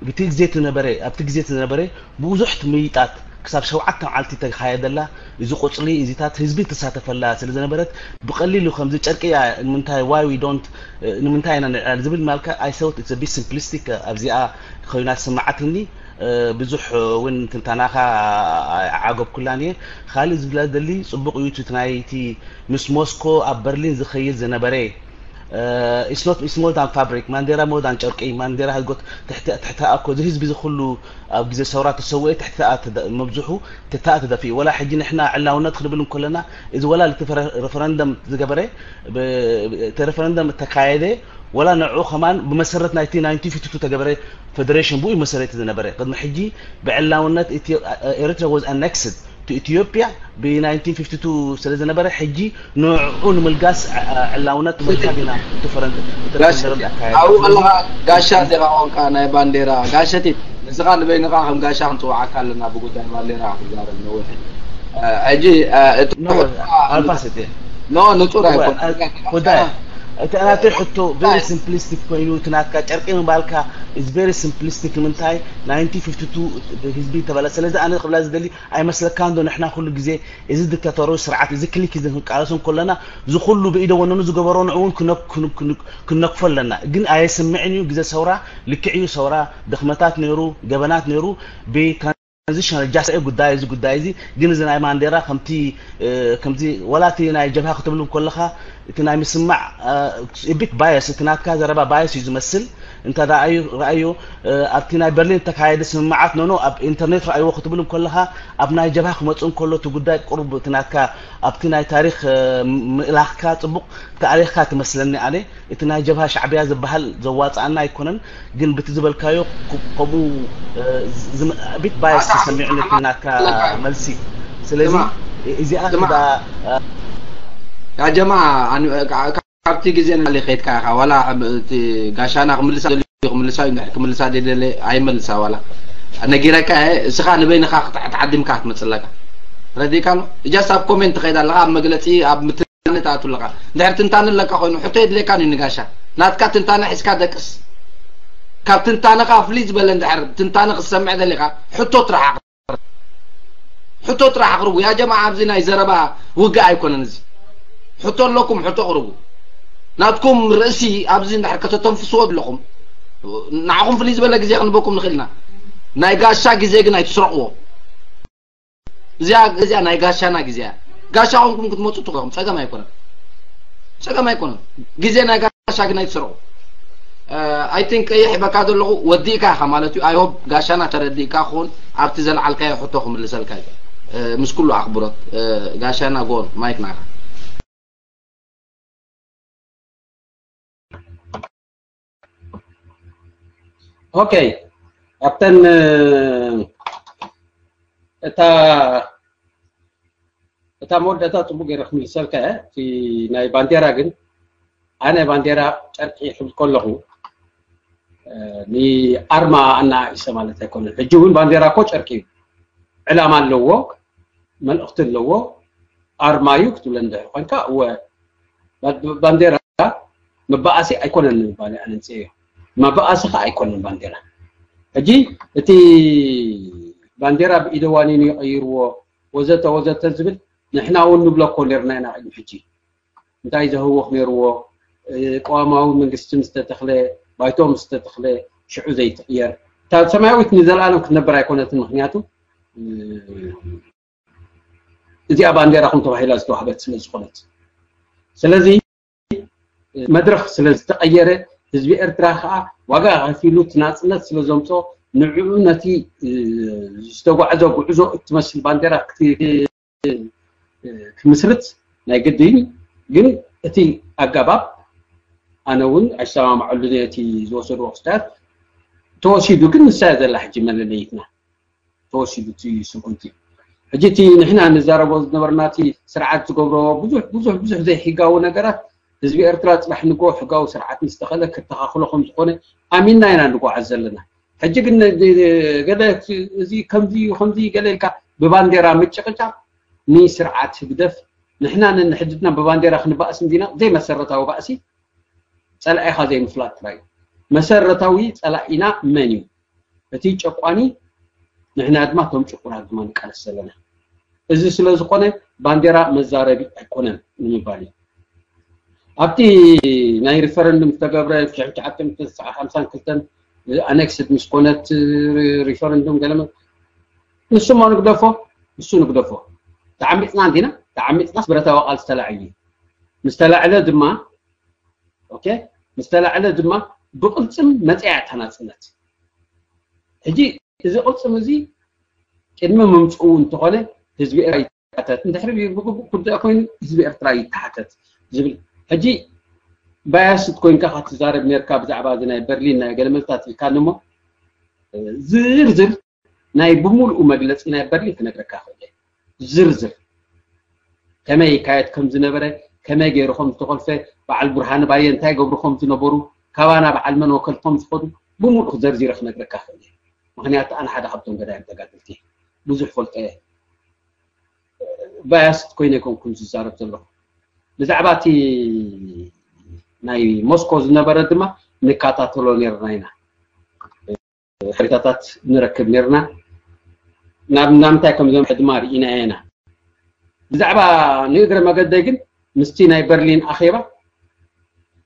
ብቲ ግዜ ትነበረ ኣብቲ ግዜ ትነበረ ብዙሕ ትምይጣት ክሳብ ሸውዓተ መዓልቲ ተኻየደላ። እዚ ቁጽሊ እዚታት ህዝቢ ተሳተፈላ ስለ ዝነበረት ብቐሊሉ ከምዚ ጨርቂ እያ ንምንታይ why we don't ንምንታይ ኢና ንዕላል ዝብል ማልካ I thought it's a bit simplistic ኣብዚኣ ኮይና ስምዓትኒ። ብዙሕ እውን ትንታናኻ ዓገብኩላን እየ። ካልእ ዝብላ ደሊ ጽቡቕ እዩ እቲ ናይቲ ምስ ሞስኮ ኣብ በርሊን ዝኸይድ ዝነበረ it's not it's more than fabric ማንዴራ more than ጨርቂ ማንዴራ ህጎት ትሕቲ ትሕቲ ኣኮ እዚ ህዝቢ እዚ ኩሉ ኣብ ግዜ ሰውራ ተሰውኤ ትሕቲ መብዝሑ ትታኣ ተደፊኡ። ወላ ሕጂ ንሕና ዕላውነት ክንብል እንከለና እዚ ወላ እቲ ሬፈረንደም ዝገበረ እቲ ሬፈረንደም እተካየደ ወላ ንዕኡ ከማን ብመሰረት ናይቲ ናይንቲን ፊፍቲ ቱ ተገበረ ፌደሬሽን ብኡ መሰረት ዝነበረ ቅድሚ ሕጂ ብዕላውነት Eritrea was annexed to Ethiopia ብ ናይንቲን ፊፍቲ ቱ ስለ ዝነበረ ሕጂ ንዕኡ ንምልጋስ ዕላውነት ምርካብ ኢና። እቲ ፈረንጂ ኣብኡ ከለኻ ጋሻ ዲኻ ኮንካ ናይ ባንዴራ ጋሸቲት ንስኻ ንበይንኻ ከም ጋሻ ክንፅውዓካ ኣለና። ብጉዳይ ባንዴራ ክንዛረብ ነዊሕ ሕጂ ኣልፋስ እቲ ኖ ንፁር ኣይኮን ጉዳይ እቲ ናተይ ሕቶ very simplistic ኮይኑ እቲ ናትካ ጨርቂ ምባልካ is very simplistic ንምንታይ ናይንቲን ፊፍቲ ቱ ህዝቢ ተበላ ስለዚ ኣነ ክብላ ዝደሊ ኣይመስለካን ዶ ንሕና ኩሉ ግዜ እዚ ዲክታቶራዊ ስርዓት እዚ ክሊክ እዚ ክንቃለሶ እንከለና እዚ ኩሉ ብኢደ ወነኑ ዝገበሮ ንዕውን ክነክፎ ኣለና። ግን ኣየስምዕን እዩ ግዜ ሰውራ ልክዕ እዩ ሰውራ ድኽመታት ነይሩ ገበናት ነይሩ ብትራንዚሽናል ጃስቲስ ጉዳይ እዚ ጉዳይ እዚ ግን እዚ ናይ ማንዴራ ከምቲ ከምዚ ወላ እቲ ናይ ጀብሃ ክትብል ከለኻ እቲ ናይ ምስማዕ bit bias እቲ ናትካ ዘረባ bias እዩ ዝመስል እንተ ደኣ እዩ ረኣዮ ኣብቲ ናይ በርሊን እተካየደ ስምምዓት ኖኖ ኣብ ኢንተርኔት ረኣይዎ ክትብል እንከለኻ ኣብ ናይ ጀብሃ ክመጽእ እንከሎ እቲ ጉዳይ ቁሩብ እቲ ናትካ ኣብቲ ናይ ታሪኽ ምእላኽካ ጽቡቕ ተኣሪኽካ ትመስለኒ ኣነ እቲ ናይ ጀብሃ ሻዕብያ ዝበሃል ዘዋጽኣና ኣይኮነን ግን ብቲ ዝበልካዮ ከምኡ ቢት ባየስ ተሰሚዑ ነቲ ናትካ መልሲ ስለዚ እዚኣ ያ ጀማ ካብቲ ግዜ ንላዕሊ ከይድካ ኢኻ ዋላ እቲ ጋሻና ክምልሳ ደልዩ ክምልሳ እዩ እንድሕር ክምልሳ ደይደለ ኣይመልሳ ዋላ ነጊረካ እየ እስኻ ንበይንኻ ክትዓዲምካ ክትመፅለካ ረዲካ ኣሎ እጃስ ኣብ ኮሜንት ትኸይድ ኣለኻ ኣብ መግለፂ ኣብ ምትንታነ ትኣቱ ኣለኻ እንድሕር ትንታነ ኣለካ ኮይኑ ሕቶ የድልየካን እዩ ንጋሻ ናትካ ትንታነ ሒዝካ ደቅስ ካብ ትንታነኻ ፍልይ ዝበለ እንድሕር ትንታነ ክትሰምዕ ደሊኻ ሕቶ ትረሓቕ ሕቶ ጥራሕ ኣቕርቡ ያ ጀማዓ ኣብዚ ናይ ዘረባ ውግእ ኣይኮነን እዚ ሕቶ ኣለኩም ሕቶ ኣቕርቡ ናትኩም ርእሲ ኣብዚ እንድሕር ከተተንፍስዎ ኣለኹም ንዓኹም ፍልይ ዝበለ ግዜ ክንበኩም ንኽእልና ናይ ጋሻ ግዜ ግን ኣይትስረቕዎ እዚኣ እዚኣ ናይ ጋሻና ግዜ እያ ጋሻ ኮንኩም ክትመፁ ትኾኹም፣ ፀገም ኣይኮነን፣ ፀገም ኣይኮነን። ግዜ ናይ ጋሻ ግን ኣይትስረቑ። I think ቀይሕ በካ ዘለኹ ወዲእካ ኢኻ ማለት እዩ። I hope ጋሻና ተረዲእካ ክኾን ኣብቲ ዘልዓልካዮ ሕቶ ክምልሰልካ እዩ። ምስ ኩሉ ኣኽብሮት ጋሻና፣ ጎን ማይክ ናኻ። ኦኬ፣ ኣብተን እታ እታ መወዳእታ ጽቡቅ ገይረ ክምልሰልካ እየ። እቲ ናይ ባንዴራ ግን፣ ኣነ ባንዴራ ጨርቂ ክብል ከለኹ ንኣርማ ኣናኣኢሰ ማለት ኣይኮነን። ሕጂ እውን ባንዴራ እኮ ጨርቂ እዩ። ዕላማ ኣለዎ፣ መልእኽቲ ኣለዎ፣ ኣርማ እዩ ክትብለ እንድሕር ኮንካ፣ እወ፣ ባንዴራ መባኣሲ ኣይኮነን ንምባል ኣነ ንጽእዮ። መባኣሲ ከ ኣይኮነን ባንዴራ። ሕጂ እቲ ባንዴራ ብኢደዋኒኑ ይቐይርዎ ወዘተ ወዘተ ዝብል፣ ንሕና እውን ንብሎ እኮ ነርና ኢና ቅድሚ ሕጂ። እንታይ ዘህውኽ ነርዎ? ቅዋማዊ መንግስቲ ምስ ተተኽለ፣ ባይቶ ምስ ተተኽለ፣ ሽዑ ዘይትቕየር። እታ ሰማያዊት ንዘለኣለም ክትነብር ኣይኮነትን፣ ምኽንያቱ እዚኣ ባንዴራኹም ተባሂላ ዝተዋህበት ስለ ዝኾነት። ስለዚ መድረኽ ስለ ዝተቐየረ፣ ህዝቢ ኤርትራ ከዓ ዋጋ ከፊሉ እቲ ናፅነት ስለ ዘምፅኦ፣ ንዕኡ ነቲ ዝተጓዕዞ ጉዕዞ እትመስል ባንዴራ ክምስርት ናይ ግድን። ግን እቲ ኣገባብ ኣነ እውን ኣይሰማማዐሉን እየ፣ እቲ ዝወሰድዎ ክስታት ተወሲዱ። ግን ንሳ እያ ዘላ ሕጂ መለለይትና፣ ተወሲዱ እቲ ስጉምቲ። ሕጂ እቲ ንሕና ንዛረቦ ዝነበርና እቲ ስርዓት ዝገብሮ ብዙሕ ብዙሕ ብዙሕ ዘይሕጋዊ ነገራት፣ ህዝቢ ኤርትራ ፅባሕ ንግሆ ሕጋዊ ስርዓት ምስ ተኸለ ክተኻኽሎ ከም ዝኾነ ኣሚንና ኢና ንጓዓዝ ዘለና። ሕጂ ግን ገለ እዚ ከምዚ እዩ ከምዚ ገለ ኢልካ ብባንዴራ ምጭቕጫቕ ንስርዓት ህግደፍ፣ ንሕና ነንሕድድና ብባንዴራ ክንባእስ እንዲና፣ ዘይመሰረታዊ ባእሲ፣ ፀላኢኻ ዘይምፍላጥ ጥራይ እዩ። መሰረታዊ ፀላኢና መን እዩ? እቲ ጨቋኒ፣ ንሕና ድማ እቶም ጭቁናት ድማ ንቃለስ ዘለና። እዚ ስለ ዝኾነ ባንዴራ መዛረቢ ኣይኮነን ንምባል እዩ። ኣብቲ ናይ ሪፈረንዱም ዝተገብረ ሽሕን ትሽዓተ ሚእትን ተስዓን ሓምሳን ክልተን ኣነክስድ ምስ ኮነት ሪፈረንዱም ገለመ ንሱ እሞ ንግደፎ፣ ንሱ ንግደፎ። ተዓሚፅና እንዲና፣ ተዓሚፅናስ ብረታዊ ቃልሲ ተላዒሉ እዩ። ምስ ተላዕለ ድማ፣ ኦኬ፣ ምስ ተላዕለ ድማ ብቕልፅም መፅያ እታ ናፅነት። ሕጂ እዚ ቅልፅም እዚ ቅድሚ ምምፅኡ እንተኾነ ህዝቢ ኤርትራ ይተሓተት፣ እንድሕሪ ብግቡእ ክርዳእ ኮይኑ ህዝቢ ኤርትራ ይተሓተት ዝብል። ሕጂ ባያስት ኮይንካ ክትዛረብ ነርካ ብዛዕባ እዚ ናይ በርሊን ናይ ገለ መልታት ኢልካኒ እሞ፣ ዝርዝር ናይ ብምሉኡ መግለፂ ናይ በርሊን ክነግረካ ክእል እየ። ዝርዝር ከመይ ይካየድ ከም ዝነበረ፣ ከመይ ገይሩ ከም ዝተኾልፈ፣ በዓል ብርሃነ ባየ እንታይ ገብሩ ከም ዝነበሩ፣ ካባና በዓል መን ወከል ከም ዝኸዱ ብምሉእ ዘርዚረ ክነግረካ ክእል እየ። ምኽንያቱ ኣነ ሓደ ካብቶም ገዳይም ተጋደልቲ እየ። ብዙሕ ፈልጦ እየ። ባያስት ኮይነ ኣይኮንኩን ዝዛረብ ዘለኹ። ብዛዕባ እቲ ናይ ሞስኮ ዝነበረ ድማ ንከታተሎ ነርና ኢና። ሓበሬታታት ንረክብ ነርና። ናብ ናምንታይ ከም ዘምርሐ ድማ ርኢና ኢና። ብዛዕባ ንእግረ መገደይ ግን ምስቲ ናይ በርሊን ኣኼባ፣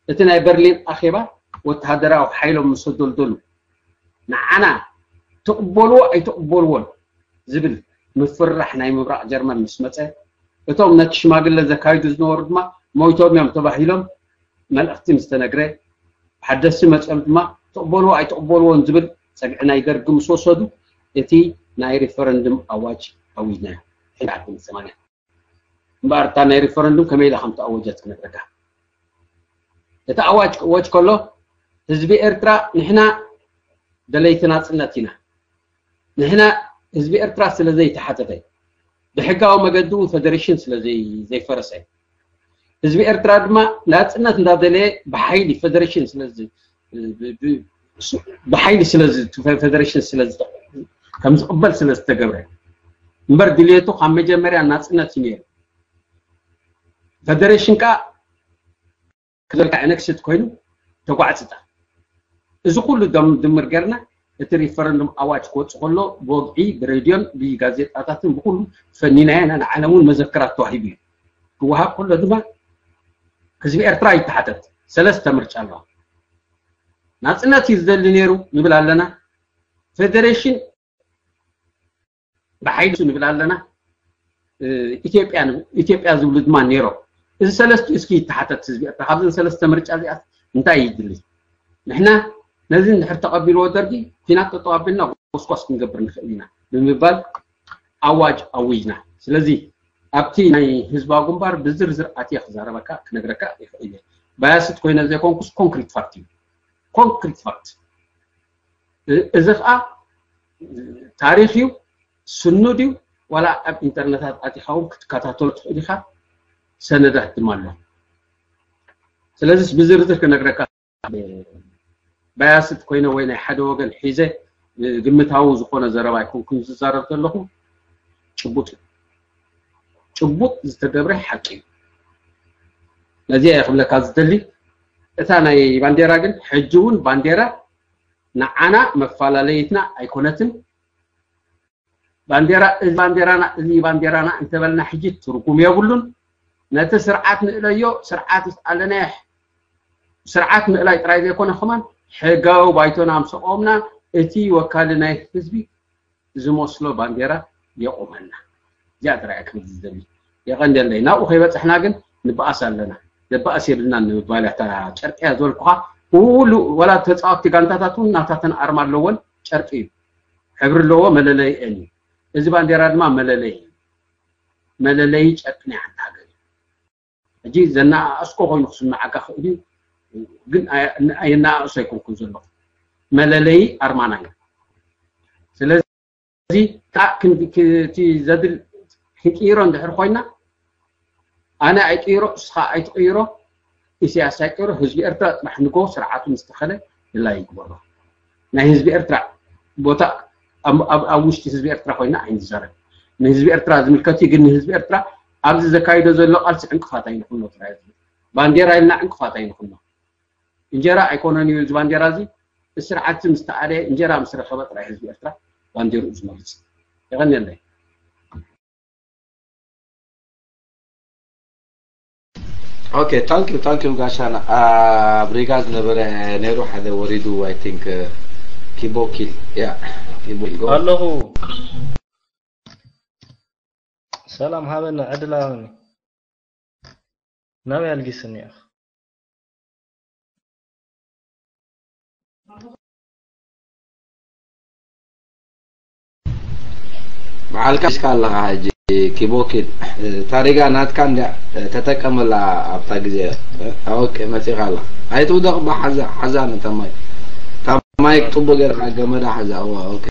እቲ ናይ በርሊን ኣኼባ ወተሃደራዊ ሓይሎም ምስ ኣደልደሉ፣ ንዓና ትቕበልዎ ኣይትቕበልዎን ዝብል ምፍርራሕ ናይ ምብራቕ ጀርመን ምስ መጸ፣ እቶም ነቲ ሽማግለ ዘካይዱ ዝነበሩ ድማ ሞይቶም እዮም ተባሂሎም መልእኽቲ ምስ ተነግረ፣ ሓደስቲ መጺኦም ድማ ትቕበልዎ ኣይትቕበልዎን ዝብል ጸግዒ ናይ ደርጊ ምስ ወሰዱ፣ እቲ ናይ ሪፈረንድም ኣዋጅ ኣዊጅናዮ። ሕጂ ዓዲ ሰማንያ። እምበኣር እታ ናይ ሪፈረንዱም ከመይ ኢላ ከም ተኣወጀት ክነግረካ። እቲ ኣዋጅ ክእወጅ ከሎ፣ ህዝቢ ኤርትራ ንሕና ደለይቲ ናጽነት ኢና። ንሕና ህዝቢ ኤርትራ ስለ ዘይተሓተተ፣ ብሕጋዊ መገዲ እውን ፈደሬሽን ስለ ዘይ-፣ ዘይፈረሰ፣ ህዝቢ ኤርትራ ድማ ናጽነት እንዳደለየ ብሓይሊ ፈደሬሽን ስለ ዝ-፣ ብ-፣ ብ-፣ ሱ-፣ ብሓይሊ ስለ ዝ-፣ ፈ-፣ ፈደሬሽን ስለ ዝ-፣ ከም ዝቕበል ስለ ዝተገብረ እምበር ድልየቱ ካብ መጀመርያ ናጽነት እዩ ነይሩ። ፈደሬሽን ከኣ ክዘልካ ኣነክስድ ኮይኑ ተጓዕጽታ። እዚ ኩሉ ደም-፣ ድምር ጌርና እቲ ሪፈረንዱም ኣዋጅ ክወጽእ ከሎ ብወግዒ ብሬድዮን ብጋዜጣታትን ብኩሉ ፈኒናዮ ኢና፣ ንዓለም እውን መዘክራት ተዋሂቡ እዩ። ክወሃብ ከሎ ድማ ህዝቢ ኤርትራ ይተሓተት። ሰለስተ ምርጫ ኣለዋ። ናጽነት እዩ ዝደሊ ነይሩ ንብል ኣለና። ፌደሬሽን ብሓይሊ ንብል ኣለና። ኢትዮጵያ ዝብሉ ድማ ነይሮም። እዚ ሰለስቲኡ እስኪ ይተሓተት ህዝቢ ኤርትራ፣ ካብዘን ሰለስተ ምርጫ እዚኣት እንታይ ይድሊ? ንሕና ነዚ እንድሕር ተቐቢልዎ ደርጊ ኲናት ጠጠው ኣቢልና ጎስጓስ ክንገብር ንኽእል ኢና ብምባል ኣዋጅ ኣዊጅና። ስለዚ ኣብቲ ናይ ህዝባዊ ግንባር ብዝርዝር ኣትየ ክዛረበካ ክነግረካ ይኽእል እየ። ባያስት ኮይነ ዘይኮንኩስ ኮንክሪት ፋክት እዩ። ኮንክሪት ፋክት። እዚ ከዓ ታሪኽ እዩ፣ ስኑድ እዩ። ዋላ ኣብ ኢንተርነታት ኣቲኻ እውን ክትከታተሎ ትኽእል ኢኻ። ሰነዳት ድማ ኣሎ። ስለዚስ ብዝርዝር ክነግረካ ባያስት ኮይነ ወይ ናይ ሓደ ወገን ሒዘ ግምታዊ ዝኾነ ዘረባ ኣይኮንኩን ዝዛረብ ዘለኹ። ጭቡጥ እዩ። ጭቡጥ ዝተገብረ ሓቂ እዩ። ነዚ እየ ክብለካ ዝደሊ። እታ ናይ ባንዴራ ግን ሕጂ እውን ባንዴራ ንዓና መፈላለይትና ኣይኮነትን። ባንዴራ እዚ ባንዴራና እዚ ባንዴራና እንተበልና ሕጂ ትርጉም የብሉን። ነቲ ስርዓት ንእለዮ፣ ስርዓት ምስ ኣለናዮ ስርዓት ምእላይ ጥራይ ዘይኮነ ከማን ሕጋዊ ባይቶና ምስ ኣቆምና እቲ ወካሊ ናይ ህዝቢ ዝመስሎ ባንዴራ የቑመልና። እዚኣ ጥራይ እያ ክብል ዝደሊ። የቐንየለይ። ናብኡ ከይበጻሕና ግን ንበኣስ ኣለና። ንበኣስ የብልናን ንምባል እያ እታ ጨርቂ እያ ዝበልኩኻ። ኩሉ ዋላ ተጻወትቲ ጋንታታት እውን ናታተን ኣርማ ኣለወን፣ ጨርቂ እዩ። ሕብሪ ኣለዎ፣ መለለይአን እዩ። እዚ ባንዴራ ድማ መለለይ እዩ። መለለይ ጨርቂ ናይ ሓንቲ ሃገር እዩ። ሕጂ ዘነኣእስኮ ኮይኑ ክስምዓካ ክእል እዩ፣ ግን ኣየ- ኣየነኣእሶ ኣይኮንኩን ዘለኹ። መለለይ ኣርማና እዩ። ስለዚ ታ- ክን- ክ- እቲ ዘድል ክንቅይሮ እንድሕር ኮይና ኣነ ኣይቅይሮ፣ እስኻ ኣይትቅይሮ፣ ኢሳያስ ኣይቅይሮ፣ ህዝቢ ኤርትራ ጥራሕ ንጎ ስርዓቱ ምስ ተኸለ ድላይ ይግበሮ። ናይ ህዝቢ ኤርትራ ቦታ ኣብ- ኣብ ኣብ ውሽጢ ህዝቢ ኤርትራ ኮይና ኣይንዛረብ። ንህዝቢ ኤርትራ ዝምልከት እዩ፣ ግን ንህዝቢ ኤርትራ ኣብዚ ዘካይዶ ዘሎ ቃልሲ ዕንቅፋት ኣይንኹኖ። ጥራይ ህዝቢ ባንዴራ ኢልና ዕንቅፋት ኣይንኹኖ። እንጀራ ኣይኮነን እዩ እዚ ባንዴራ እዚ። ስርዓት ምስ ተኣለየ እንጀራ ምስ ረኸበ ጥራይ ህዝቢ ኤርትራ ባንዴርኡ ዝመርጽ። የቐንየለይ። Okay, thank you, thank you ጋሻና። ኣብ ሪጋ ዝነበረ ነይሩ ሓደ ወሪዱ፣ I think, ኪቦኪል። Yeah, ኪቦኪል፣ go. ኣለኹ። ሰላም ሃበኒ፣ ዕድል ሃበኒ። ናበይ ኣልጊስኒ ኢኻ? በዓልካ ሒዝካ ኣለኻ ሕጂ። ኪቦኪድ ታሪጋ ናትካ እንድያ፣ ተጠቀመላ ኣብታ ግዜ። ኦኬ፣ መጺኻ ኣላ። ኣይትውደቕ፣ ሓዛ ሓዛ ነታ ማይክ፣ እታ ማይክ ጥቡቕ ጌርካ ገመዳ ሓዛ። እዋ፣ ኦኬ።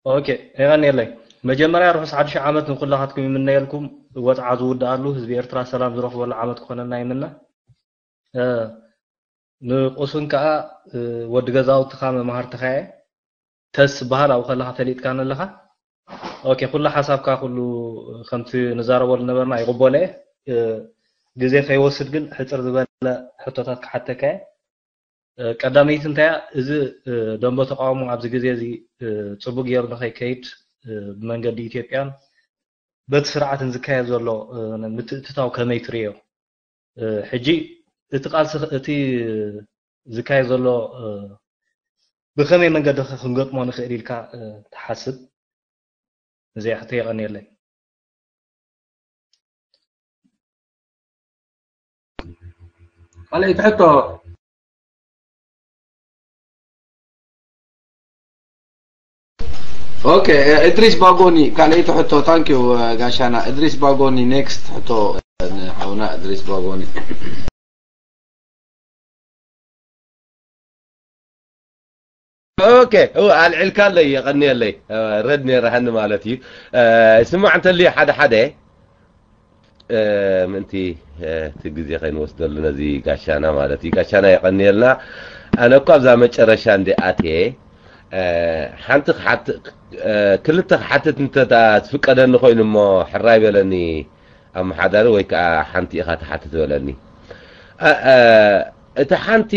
ኦኬ፣ የቐንየለይ። መጀመርያ ርሑስ ሓድሽ ዓመት ንኩላኻትኩም ይምነየልኩም። ወጽዓ ዝውድኣሉ፣ ህዝቢ ኤርትራ ሰላም ዝረኽበሉ ዓመት ክኾነልና ይምነ። ንቁሱን ከኣ ወዲ ገዛውትኻ መማህርትኻ እየ። ተስ ዝበሃል ኣብኡ ከለኻ ፈሊጥካኒ ኣለኻ። ኦኬ፣ ኩሉ ሓሳብካ ኩሉ ከምቲ ንዛረበሉ ነበርና ይቕበሎ እየ። ግዜ ከይወስድ ግን ሕጽር ዝበለ ሕቶታት ክሓተካ እየ። ቀዳመይቲ እንታያ፣ እዚ ደንበ ተቃውሞ ኣብዚ ግዜ እዚ ጽቡቅ ገይሩ ንኸይከይድ ብመንገዲ ኢትዮጵያን በቲ ስርዓትን ዝካየድ ዘሎ ምትእትታው ከመይ ትርእዮ? ሕጂ እቲ ቃልሲ፣ እቲ ዝካየድ ዘሎ ብኸመይ መንገዲ ኸ ክንገጥሞ ንኽእል ኢልካ ትሓስብ? እዚኣ ሕቶ የቐንየለይ። ካልኣይቲ ሕቶ። ኦኬ፣ እድሪስ ባጎኒ ካልኣይቲ ሕቶ። ታንኪዩ ጋሻና። እድሪስ ባጎኒ፣ ኔክስት ሕቶ ንሓውና እድሪስ ባጎኒ። ኦኬ፣ ኣልዒልካለይ፣ የቐንየለይ። ረድ ነይረሃኒ ማለት እዩ። ስማዕ እንተልዩ ሓደ ሓደ ምእንቲ እቲ ግዜ ከይንወስደሉ ነዚ ጋሻና ማለት እዩ። ጋሻና የቐንየልና። ኣነ እኳ ኣብዛ መጨረሻ እንዲ ኣትየ ሓንቲ ክሓት- ክልተ ክሓትት እንተ ትፍቀደኒ ኮይኑ እሞ ሕራይ በለኒ ኣመሓዳሪ፣ ወይ ከዓ ሓንቲ ኢኻ ትሓትት በለኒ። እቲ ሓንቲ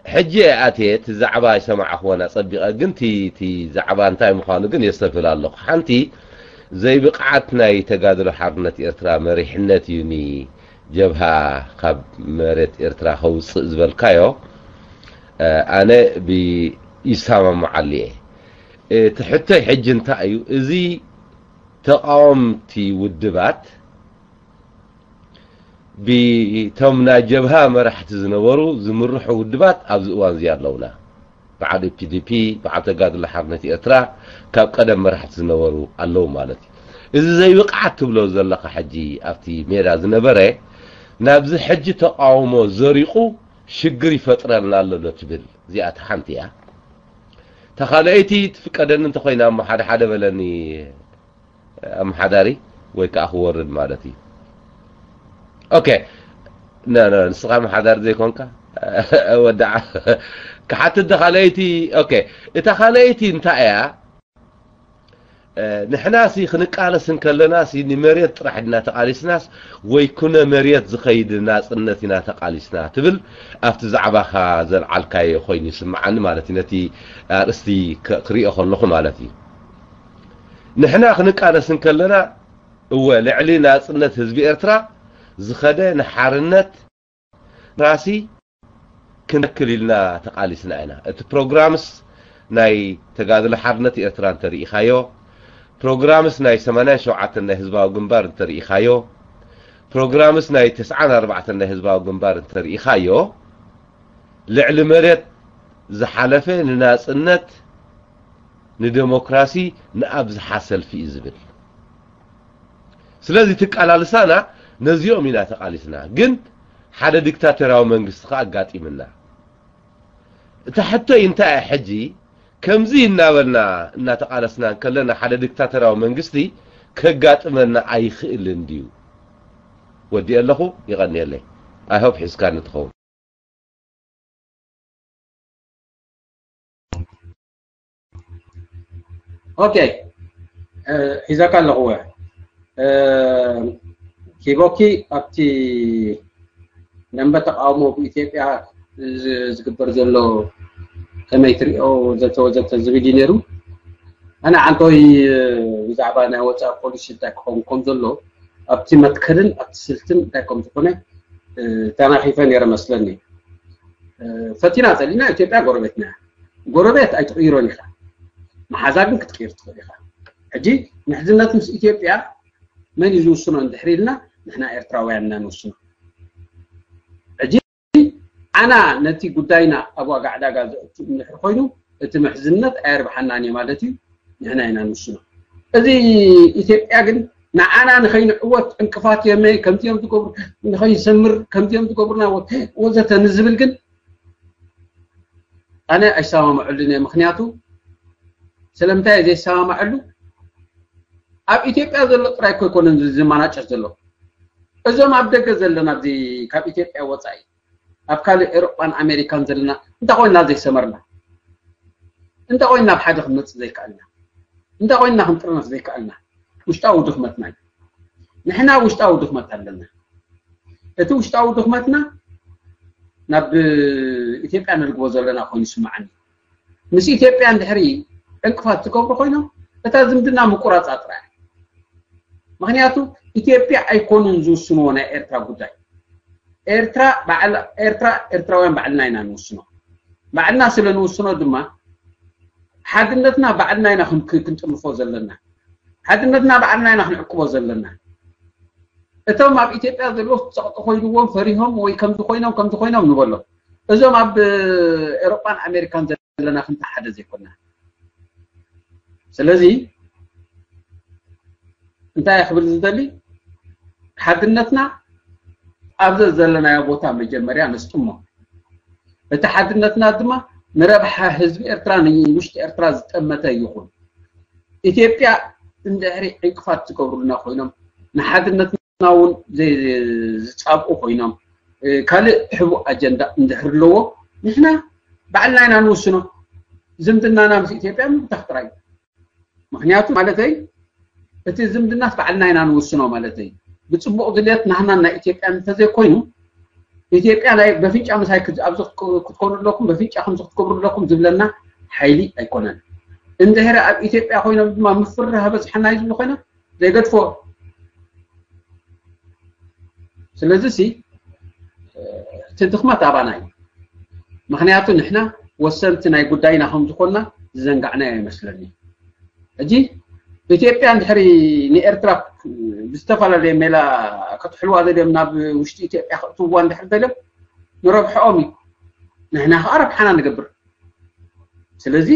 ሕጂ እየ ኣትየ፣ እቲ ዛዕባ ኣይሰማዕኽዎን ኣጸቢቐ፣ ግን እቲ እቲ ዛዕባ እንታይ ምዃኑ ግን የስተብህል ኣለኹ። ሓንቲ ዘይብቕዓት ናይ ተጋድሎ ሓርነት ኤርትራ መሪሕነት እዩ፣ ንጀብሃ ካብ መሬት ኤርትራ ከውጽእ ዝበልካዮ፣ ኣነ ብ- ይሰማምዓሉ እየ። እቲ ሕቶይ ሕጂ እንታይ እዩ? እዚ ተቃወምቲ ውድባት ብቶም ናይ ጀብሃ መራሕቲ ዝነበሩ ዝምርሑ ውድባት ኣብዚ እዋን እዚ ኣለውና። በዓል ፒዲፒ፣ በዓል ተጋድሎ ሓርነት ኤርትራ ካብ ቀደም መራሕቲ ዝነበሩ ኣለዉ ማለት እዩ። እዚ ዘይብቕዓት ትብሎ ዘለኻ ሕጂ ኣብቲ ሜዳ ዝነበረ ናብዚ ሕጂ ተቃውሞ ዘሪቑ ሽግር ይፈጥረልና ኣሎ ዶ ትብል? እዚኣ እቲ ሓንቲ እያ። ተኻልኣይቲ ትፍቀደኒ እንተኾይና እሞ ሓደ ሓደ በለኒ። ኣመሓዳሪ ወይ ከዓ ክወርድ ማለት እዩ። ኦኬ፣ ንስኻ ኣመሓዳሪ ዘይኮንካ ወዳዓ ክሓትት ካልኣይቲ። ኦኬ፣ እታ ካልኣይቲ እንታይ እያ? ንሕናሲ ክንቃለስ እንከለናሲ ንመሬት ጥራሕ ድና ተቃሊስናስ ወይ ኩነ መሬት ዝኸይድ ናፅነት ኢና ተቃሊስና ትብል ኣብቲ ዛዕባኻ ዘልዓልካዮ ኮይኑ ይስምዓኒ ማለት እዩ። ነቲ ኣርእስቲ ክሪኦ ከለኹ ማለት እዩ። ንሕና ክንቃለስ እንከለና እወ ልዕሊ ናጽነት ህዝቢ ኤርትራ ዝኸደ ንሓርነት ራሲ ክንክል ኢልና ተቃሊስና ኢና። እቲ ፕሮግራምስ ናይ ተጋድሎ ሓርነት ኤርትራ እንተርኢኻዮ፣ ፕሮግራምስ ናይ ሰማንያን ሸውዓተን ናይ ህዝባዊ ግንባር እንተርኢኻዮ፣ ፕሮግራምስ ናይ ተስዓን ኣርባዕተን ናይ ህዝባዊ ግንባር እንተርኢኻዮ፣ ልዕሊ መሬት ዝሓለፈ ንናጽነት ንደሞክራሲ ንኣብዝሓ ሰልፊ እዩ ዝብል። ስለዚ ትቃላልሳና ነዚኦም ኢና ተቃሊስና። ግን ሓደ ዲክታተራዊ መንግስቲ ከኣ ኣጋጢምና። እታ ሕቶይ እንታይ እያ ሕጂ? ከምዚ እናበልና እናተቃለስና እንከለና ሓደ ዲክታተራዊ መንግስቲ ከጋጥመና ኣይኽእልን ድዩ? ወዲኤ ኣለኹ፣ ይቐንየለይ። I hope ሒዝካኒ ትኸውን። ኦኬ፣ ሒዛካ ኣለኹ። ኪቦኪ ኣብቲ ደንበ ተቃውሞ ብኢትዮጵያ ዝግበር ዘሎ ከመይ ትሪኦ ወዘተ ወዘተ ዝብል እዩ ነይሩ። ኣነ ዓንቶይ ብዛዕባ ናይ ወፃኢ ፖሊሲ እንታይ ክኸውን ከም ዘሎ ኣብቲ መትከልን ኣብቲ ስልትን እንታይ ከም ዝኾነ ተናኺፈ ነይረ መስለኒ። ፈቲና ጸሊና ኢትዮጵያ ጎረቤትና እያ። ጎረቤት ኣይትቕይሮን ኢኻ፣ መሓዛ ግን ክትቅይር ትኽእል ኢኻ። ሕጂ ምሕዝነት ምስ ኢትዮጵያ መን እዩ ዝውስኖ እንድሕር ኢልና ንሕና ኤርትራውያን ኢና ንውስኖ። ሕጂ ኣና ነቲ ጉዳይና ኣብ ዋጋ ዕዳጋ ዘእቱ እንድሕር ኮይኑ እቲ ምሕዝነት ኣየርብሓናን እዩ ማለት እዩ። ንሕና ኢና ንውስኖ። እዚ ኢትዮጵያ ግን ንዓና ንኸይንዕወት ዕንቅፋት እዮም፣ ከምዚ እዮም ዝገብሩ፣ ንኸይንሰምር ከምዚ እዮም ዝገብሩና ወዘተ ንዝብል ግን ኣነ ኣይሰማምዐሉን እየ። ምክንያቱ ስለምንታይ እየ ዘይሰማምዐሉ? ኣብ ኢትዮጵያ ዘሎ ጥራይ እኮ ኣይኮነን ዝመናጨት ዘሎ። እዞም ኣብ ደገ ዘለና ኣብዚ ካብ ኢትዮጵያ ወፃኢ ኣብ ካልእ ኤሮጳን ኣሜሪካን ዘለና እንታይ ኮይንና ዘይሰመርና? እንታይ ኮይንና ኣብ ሓደ ክንመፅእ ዘይከኣልና? እንታይ ኮይንና ክንጥርነፍ ዘይከኣልና? ውሽጣዊ ድኽመትና እዩ። ንሕና ውሽጣዊ ድኽመት ኣለና። እቲ ውሽጣዊ ድኽመትና ናብ ኢትዮጵያ ነልግቦ ዘለና ኮይኑ ይስምዓኒ። ምስ ኢትዮጵያ እንድሕሪ ዕንቅፋት ዝገብሩ ኮይኖም እታ ዝምድና ምቁራፃ ጥራይ። ምክንያቱ ኢትዮጵያ ኣይኮኑን ዝውስንዎ ናይ ኤርትራ ጉዳይ። ኤርትራ ባዕላ ኤርትራ ኤርትራውያን ባዕልና ኢና ንውስኖ። ባዕልና ስለ ንውስኖ ድማ ሓድነትና ባዕልና ኢና ክንጥልፎ ዘለና። ሓድነትና ባዕልና ኢና ክንዕቅቦ ዘለና። እቶም ኣብ ኢትዮጵያ ዘለዉ ፀቕጢ ኮይንዎም ፈሪሆም ወይ ከምዚ ኮይኖም ከምዚ ኮይኖም ንበሎም። እዞም ኣብ ኤሮጳን ኣሜሪካን ዘለና ክንተ ሓደ ዘይኮና። ስለዚ እንታይ ክብል ዝደሊ ሓድነትና ኣብዚ ዘለናዮ ቦታ መጀመርያ ነስጥሞ። እቲ ሓድነትና ድማ ንረብሓ ህዝቢ ኤርትራ ንውሽጢ ኤርትራ ዝጠመተ ይኹን ኢትዮጵያ እንድሕሪ ዕንቅፋት ዝገብሩልና ኮይኖም ንሓድነትና እውን ዝፃብኡ ኮይኖም ካልእ ሕቡእ ኣጀንዳ እንድሕር ኣለዎ ንሕና ባዕልና ኢና ንውስኖ። ዝምድናና ምስ ኢትዮጵያ ምብታኽ ጥራይ። ምክንያቱ ማለተይ እቲ ዝምድናስ ባዕልና ኢና ንውስኖ ማለተይ። ብፅቡቕ ድልየት ናህናን ናይ ኢትዮጵያን እንተዘይኮይኑ ኢትዮጵያ ናይ በፍንጫ ምሳይ ኣብዚ ክትኮኑ ኣለኩም በፍንጫ ከምዚ ክትገብሩ ኣለኩም ዝብለና ሓይሊ ኣይኮነን። እንድሕሪ ኣብ ኢትዮጵያ ኮይኖም ድማ ምፍርራህ በፅሐና እዩ ዝብሉ ኮይኖም ዘይገድፎ። ስለዚ ሲ እቲ ድኽመት ኣባና እዩ። ምክንያቱ ንሕና ወሰንቲ ናይ ጉዳይና ከም ዝኾንና ዝዘንጋዕናዮ ይመስለኒ። ሕጂ ኢትዮጵያ እንድሕሪ ንኤርትራ ብዝተፈላለየ ሜላ ከጥሕልዋ ደልዮም ናብ ውሽጢ ኢትዮጵያ ከእትውዋ እንድሕር ደልዮም ንረብሕኦም እዩ። ንሕና ከዓ ረብሓና ንገብር። ስለዚ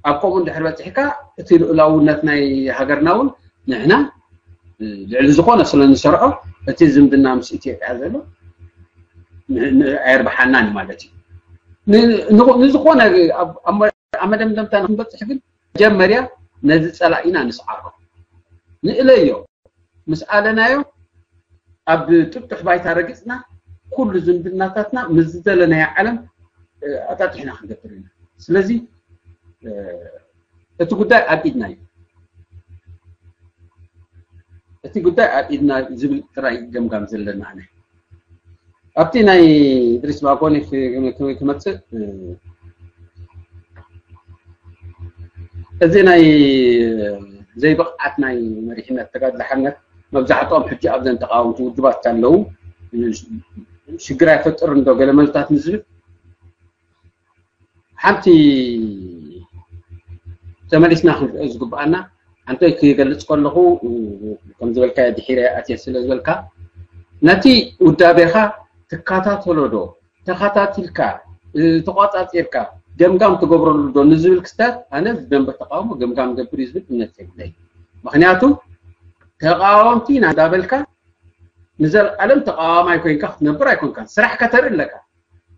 ኣብ ከምኡ እንድሕር በፂሕካ እቲ ልኡላውነት ናይ ሃገርና እውን ንሕና ልዕሊ ዝኾነ ስለ ንሰርዖ እቲ ዝምድና ምስ ኢትዮጵያ ዘሎ ኣየርብሓናን ማለት እዩ። ንዝኾነ ኣብ መደምደምታ ንክንበፅሕ ግን መጀመርያ ነዚ ፀላኢና ንስዓሮ፣ ንእለዮ። ምስ ኣለናዮ ኣብ ጥጡሕ ባይታ ረጊፅና ኩሉ ዝምድናታትና ምስ ዝደለናዮ ዓለም ኣጣጢሕና ክንገብር ኢና። ስለዚ እቲ ጉዳይ ኣብ ኢድና እዩ። እቲ ጉዳይ ኣብ ኢድና ዝብል ጥራይ ገምጋም ዘለና ኣነ። ኣብቲ ናይ ድሪስ ባጎኒ ክመፅእ እዚ ናይ ዘይብቕዓት ናይ መሪሕነት ተጋድሎ ሓርነት መብዛሕትኦም ሕጂ ኣብዘን ተቃወምቲ ውድባት ኣለዉ ሽግር ኣይፈጥር እንዶ ገለ መልታት ንዝብል ሓንቲ ተመሊስና ክንሪኦ ዝግብኣና ኣንተ ክገልፅ ከለኹ ከም ዝበልካ ድሒረ ኣትየ ስለ ዝበልካ ነቲ ውዳቤኻ ትከታተሎ ዶ ተኸታቲልካ ተቋፃፂርካ ገምጋም ትገብረሉ ዶ ንዝብል ክስታት ኣነ ደንበ ተቃውሞ ገምጋም ገብር እዩ ዝብል እምነት የብለይ። ምክንያቱ ተቃወምቲ ኢና እንዳበልካ ንዘለኣለም ተቃዋማይ ኮይንካ ክትነብር ኣይኮንካን። ስራሕ ከተርኢ ኣለካ።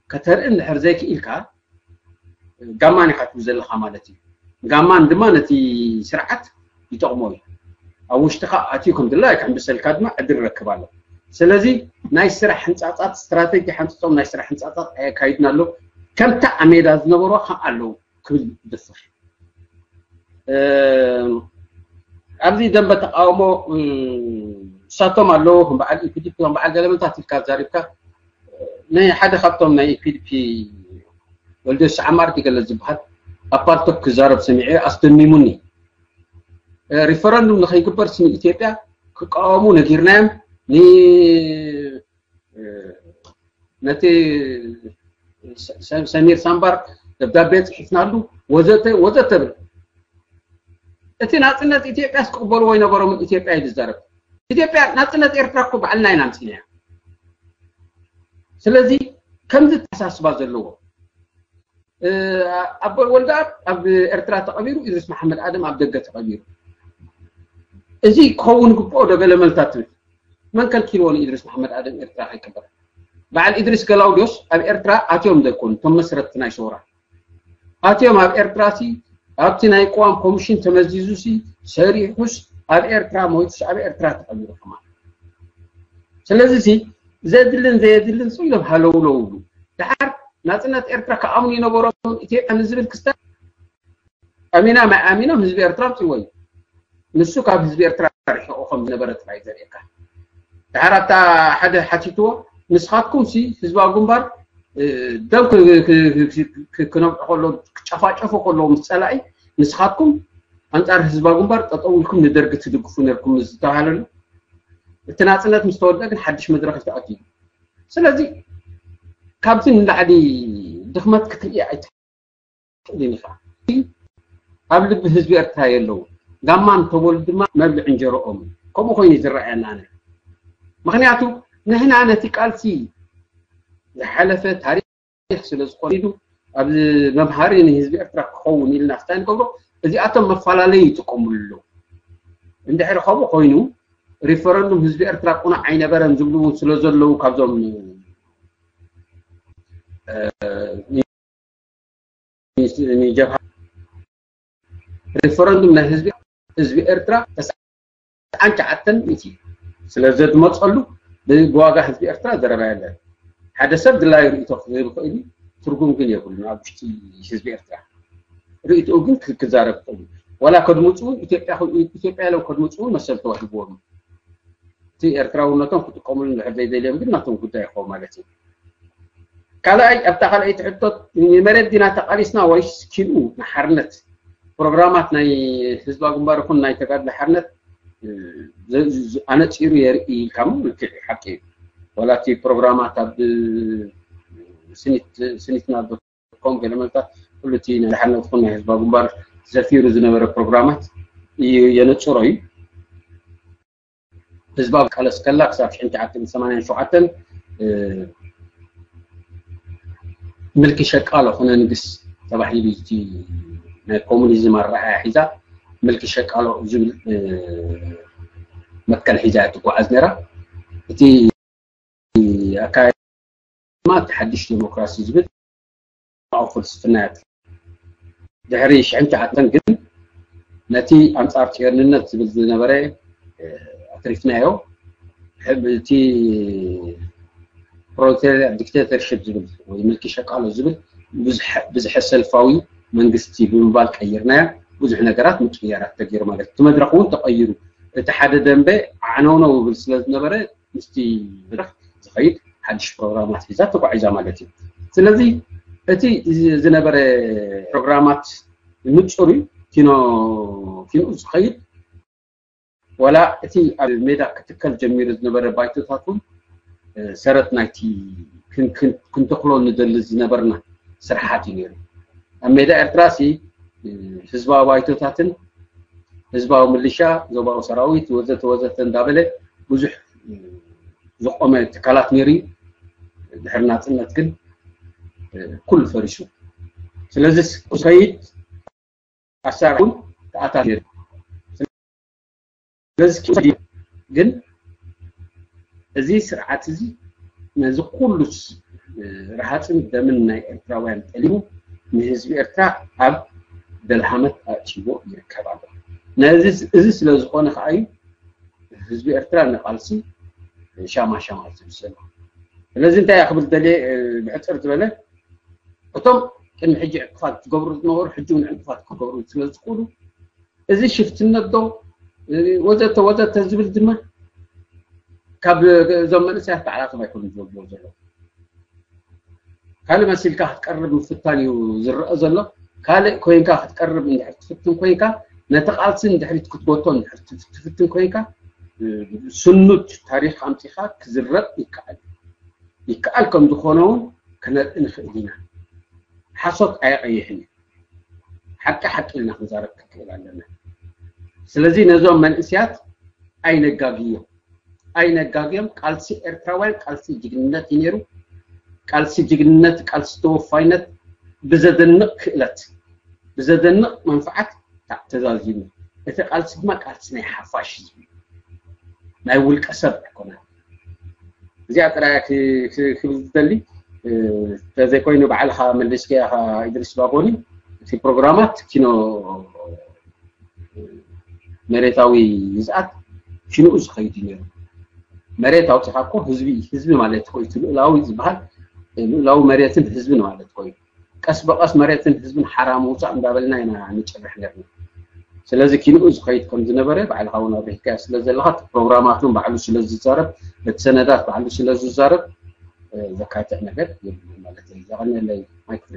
ከተርኢ እንድሕር ዘይክኢልካ ጋማን ኢካ ትብል ዘለካ ማለት እዩ። ጋማን ድማ ነቲ ስርዓት ይጠቕሞ እዩ። ኣብ ውሽጥካ ኣትዩ ከም ድላይ ክሕምብሰልካ ድማ ዕድል ረክብ ኣሎ። ስለዚ ናይ ስራሕ ህንፃፃት ስትራተጂ ሓንፅፆም ናይ ስራሕ ህንፃፃት ኣየካይድና ኣሎ። ከምታ ኣብ ሜዳ ዝነበሩ ከም ኣለዉ ክብል ይደፍር። ኣብዚ ደንበ ተቃውሞ እሳቶም ኣለዉ ከም በዓል ኢፒዲፒ ከም በዓል ገለመንታት ኢልካ ዛሪብካ ናይ ሓደ ካብቶም ናይ ኢፒዲፒ ወልደስ ዓማር ገለ ዝበሃል ኣብ ፓልቶክ ክዛረብ ሰሚዐ ኣስደሚሙኒ። ሪፈረንዱም ንኸይግበር ስኒ ኢትዮጵያ ክቃወሙ ነጊርናዮም ነቲ ሰሚር ሳምባር ደብዳቤ ፅሒፍናሉ ወዘተ ወዘተ ብል። እቲ ናፅነት ኢትዮጵያ ስቅበልዎ ይነበሮምን ኢትዮጵያ እዩ ዝዛረብ። ኢትዮጵያ ናፅነት ኤርትራ እኮ ባዕልና ኢና ኣምፂናያ። ስለዚ ከምዚ ተሓሳስባ ዘለዎ ኣቦይ ወልደኣብ ኣብ ኤርትራ ተቐቢሩ፣ ኢድሪስ መሓመድ ኣደም ኣብ ደገ ተቐቢሩ። እዚ ክኸውን ግብኦ ዶ ገለ መልታት ትብል? መን ከልኪልዎ ንኢድሪስ መሓመድ ኣደም ኤርትራ ከይቅበር? በዓል ኢድሪስ ገላውዲዮስ ኣብ ኤርትራ ኣትዮም ዶ ኣይኮኑ እቶም መስረትቲ ናይ ሰውራ? ኣትዮም ኣብ ኤርትራ ሲ ኣብቲ ናይ ቅዋም ኮሚሽን ተመዚዙ ሲ ሰሪሑስ ኣብ ኤርትራ ሞይቱስ ኣብ ኤርትራ ተቐቢሩ ከማን። ስለዚ ሲ ዘድልን ዘየድልን ሱ ኢሎም ሃለውለው ይብሉ። ድሓር ናጽነት ኤርትራ ክኣምኑ ይነበሮም ኢትዮጵያ ንዝብል ክስታት ኣሚና ማይ ኣሚኖም ህዝቢ ኤርትራ ኣምጽዎ እዩ። ንሱ ካብ ህዝቢ ኤርትራ ርሒቑ ከም ዝነበረ ጥራይ ዘርእየካ። ድሓር ኣብታ ሓደ ሓቲትዎ ንስኻትኩም ሲ ህዝባዊ ግንባር ደም ክነብዑ ከለዉ ክጨፋጨፉ ከለዉ ምስ ጸላኢ ንስኻትኩም ኣንጻር ህዝባዊ ግንባር ጠጠው ኢልኩም ንደርጊ ትድግፉ ነርኩም ዝተባሃለሉ እቲ ናጽነት ምስ ተወድአ ግን ሓድሽ መድረኽ እዩ ተኣትዩ። ስለዚ ካብዚ ንላዕሊ ድኽመት ክትርኢ ኣይትኽእልን ኢኻ። ኣብ ልቢ ህዝቢ ኤርትራ የለዉ። ጋማን ተወል ድማ መብልዕ እንጀሮኦም ከምኡ ኮይኑ ዝረኣየና ኣነ። ምክንያቱ ንሕና ነቲ ቃልሲ ዝሓለፈ ታሪክ ስለ ዝኾነ ኢሉ ኣብ መምሃሪ ንህዝቢ ኤርትራ ክኸውን ኢልና ስታይ ንገብሮ እዚኣቶም መፈላለዩ ይጥቀሙሉ ኣለዉ። እንድሕሪ ከምኡ ኮይኑ ሪፈረንዱም ህዝቢ ኤርትራ ቁኑዕ ኣይነበረን ዝብሉ እውን ስለ ዘለዉ ካብዞም ንጀብሃ ሪፈረንዱም ናይ ህዝቢ ህዝቢ ኤርትራ ተስዓን ትሽዓተን ሚእቲ ስለ ዘድመፀሉ ብዋጋ ህዝቢ ኤርትራ ዘረባ የለን። ሓደ ሰብ ድላዩ ርእቶ ክህብ ይኽእል እዩ፣ ትርጉም ግን የብሉን ኣብ ውሽጢ ህዝቢ ኤርትራ። ርእትኡ ግን ክዛረብ ይኽእል እዩ። ዋላ ከድምፁ እውን ኢትዮጵያ ኢሎም ከድምፁ እውን መሰል ተዋሂብዎም እዩ። እቲ ኤርትራውነቶም ክጥቀምሉ እንድሕር ዘይደልዮም ግን ናቶም ጉዳይ ይኸውን ማለት እዩ። ካልኣይ ኣብታ ካልኣይቲ ሕቶ ንመሬት ዲና ተቃሊስና ወይስ ኪንኡ ንሓርነት ፕሮግራማት ናይ ህዝባዊ ግንባር ይኹን ናይ ተጋድሎ ሓርነት ኣነፂሩ የርኢ ኢልካ ልክዕ ሓቂ እዩ። ዋላ እቲ ፕሮግራማት ኣብ ስኒትና ኮም ገለመልታት ኩሉ እቲ ናይ ሓርነት ይኹን ናይ ህዝባዊ ግንባር ዘፊሩ ዝነበረ ፕሮግራማት የነፅሮ እዩ። ህዝባዊ ቃለስ ከላ ክሳብ ሽሕን ትሽዓተ ሚእትን ሰማንያን ሸውዓተን ምልኪ ሸቃሎ ኮነ ንግስ ተባሂሉ፣ እቲ ናይ ኮሙኒዝም ኣረኣያ ሒዛ ምልኪ ሸቃሎ ዝብል መትከል ሒዛ እያ ትጓዓዝ ነራ። እቲ ኣካይ ድማ እቲ ሓድሽ ዴሞክራሲ ዝብል ፍልስፍና እያ። ድሕሪ ሽሕን ትሽዓተን ግን ነቲ ኣንጻር ጽዮንነት ዝብል ዝነበረ ኣትሪፍናዮ። እቲ ፕሮሌታርያ ዲክቴተርሽፕ ዝብል ወይ ምልኪ ሸቃሎ ዝብል ብዝሐ ሰልፋዊ መንግስቲ ብምባል ቀይርናያ። ብዙሕ ነገራት ምቅያራት ተገይሩ ማለት እቲ መድረክ እውን ተቀይሩ። እቲ ሓደ ደንበ ዓነውነው ይብል ስለ ዝነበረ ምስቲ መድረክ ዝኸይድ ሓድሽ ፕሮግራማት ሒዛ ተጓዒዛ ማለት እዩ። ስለዚ እቲ ዝነበረ ፕሮግራማት ንጹር እዩ። ኪኖ ኪንኡ ዝኸይድ ዋላ እቲ ኣብ ሜዳ ክትከል ጀሚሩ ዝነበረ ባይቶታት እውን ሰረት ናይቲ ክንተኽሎ ንደሊ ዝነበርና ስርሓት እዩ ነይሩ። ኣብ ሜዳ ኤርትራ ሲ ህዝባዊ ባይቶታትን ህዝባዊ ምልሻ፣ ዞባዊ ሰራዊት ወዘተ ወዘተ እንዳበለ ብዙሕ ዝቆመ ትካላት ነይሩ። ድሕሪ ናፅነት ግን ኩሉ ፈሪሱ። ስለዚ ዝኸይድ ኣሳራውን ተኣታት ነይሩ። ስለዚ ግን እዚ ስርዓት እዚ ነዚ ኩሉ ረሃፅን ደምን ናይ ኤርትራውያን ጠሊሙ ንህዝቢ ኤርትራ ኣብ ደልሃመት ኣእትይዎ ይርከብ ኣሎ። ነዚ እዚ ስለ ዝኾነ ከዓ እዩ ህዝቢ ኤርትራ ንቃልሲ ሻማ ሻማ ዝብል ዘሎ። ስለዚ እንታይ እያ ክብል ደልየ ብሕፅር ዝበለ እቶም ቅድሚ ሕጂ ዕንቅፋት ዝገብሩ ዝነበሩ ሕጂ እውን ዕንቅፋት ክገብሩ ስለ ዝኽእሉ እዚ ሽፍትነት ዶ ወዘተ ወዘተ ዝብል ድማ ካብ እዞም መንእሰያት ባዕላቶም ኣይኮኑን ዝወድዎ ዘለዉ። ካልእ መሲልካ ክትቀርብ ምፍታን እዩ ዝረአ ዘሎ። ካልእ ኮይንካ ክትቀርብ እንድሕር ትፍትን ኮይንካ ነቲ ቃልሲ ንድሕሪት ክትጎቶ እንድሕር ትፍትን ኮይንካ ስኑድ ታሪኽ ኣምፂኻ ክዝረብ ይከኣል ይከኣል ከም ዝኾነ እውን ክነርኢ ንኽእል ኢና። ሓሶት ኣየቐይሕን እዩ። ሓቂ ሓቂ ኢልና ክንዛረብ ክንክእል ኣለና። ስለዚ ነዞም መንእስያት ኣይነጋግዮም ኣይነጋግዮም። ቃልሲ ኤርትራውያን ቃልሲ ጅግንነት እዩ ነይሩ። ቃልሲ ጅግንነት ቃልሲ ተወፋይነት ብዘደንቕ ክእለት ብዘደንቕ መንፍዓት ተዛዚሙ። እቲ ቃልሲ ድማ ቃልሲ ናይ ሓፋሽ ህዝቢ ናይ ውልቀ ሰብ ኣይኮነን። እዚኣ ጥራይ ክብል ዝደሊ ተዘይኮይኑ ባዕልኻ መሊስካያ ኢድሪስ ባጎኒ እቲ ፕሮግራማት ኪኖ መሬታዊ ግዝኣት ሽንኡ ዝኸይድ እዩ ነይሩ። መሬት ኣውፂኻ እኮ ህዝቢ ህዝቢ ማለት እኮ እቲ ልኡላዊ ዝበሃል ልኡላዊ መሬትን ህዝብን ማለት እኮ እዩ። ቀስ ብቐስ መሬትን ህዝብን ሓራ ምውፃእ እንዳበልና ኢና ንጭርሕ ነርና። ስለዚ ኪንኡ ዝኸይድ ከም ዝነበረ ባዕልኻ እውን ኣብሪህካዮ ስለ ዘለኻ እቲ ፕሮግራማት እውን ባዕሉ ስለ ዝዛረብ እቲ ሰነዳት ባዕሉ ስለ ዝዛረብ ዘካትዕ ነገር የብሉ ማለት እዩ። ዘቐነለይ ማይክፍሪ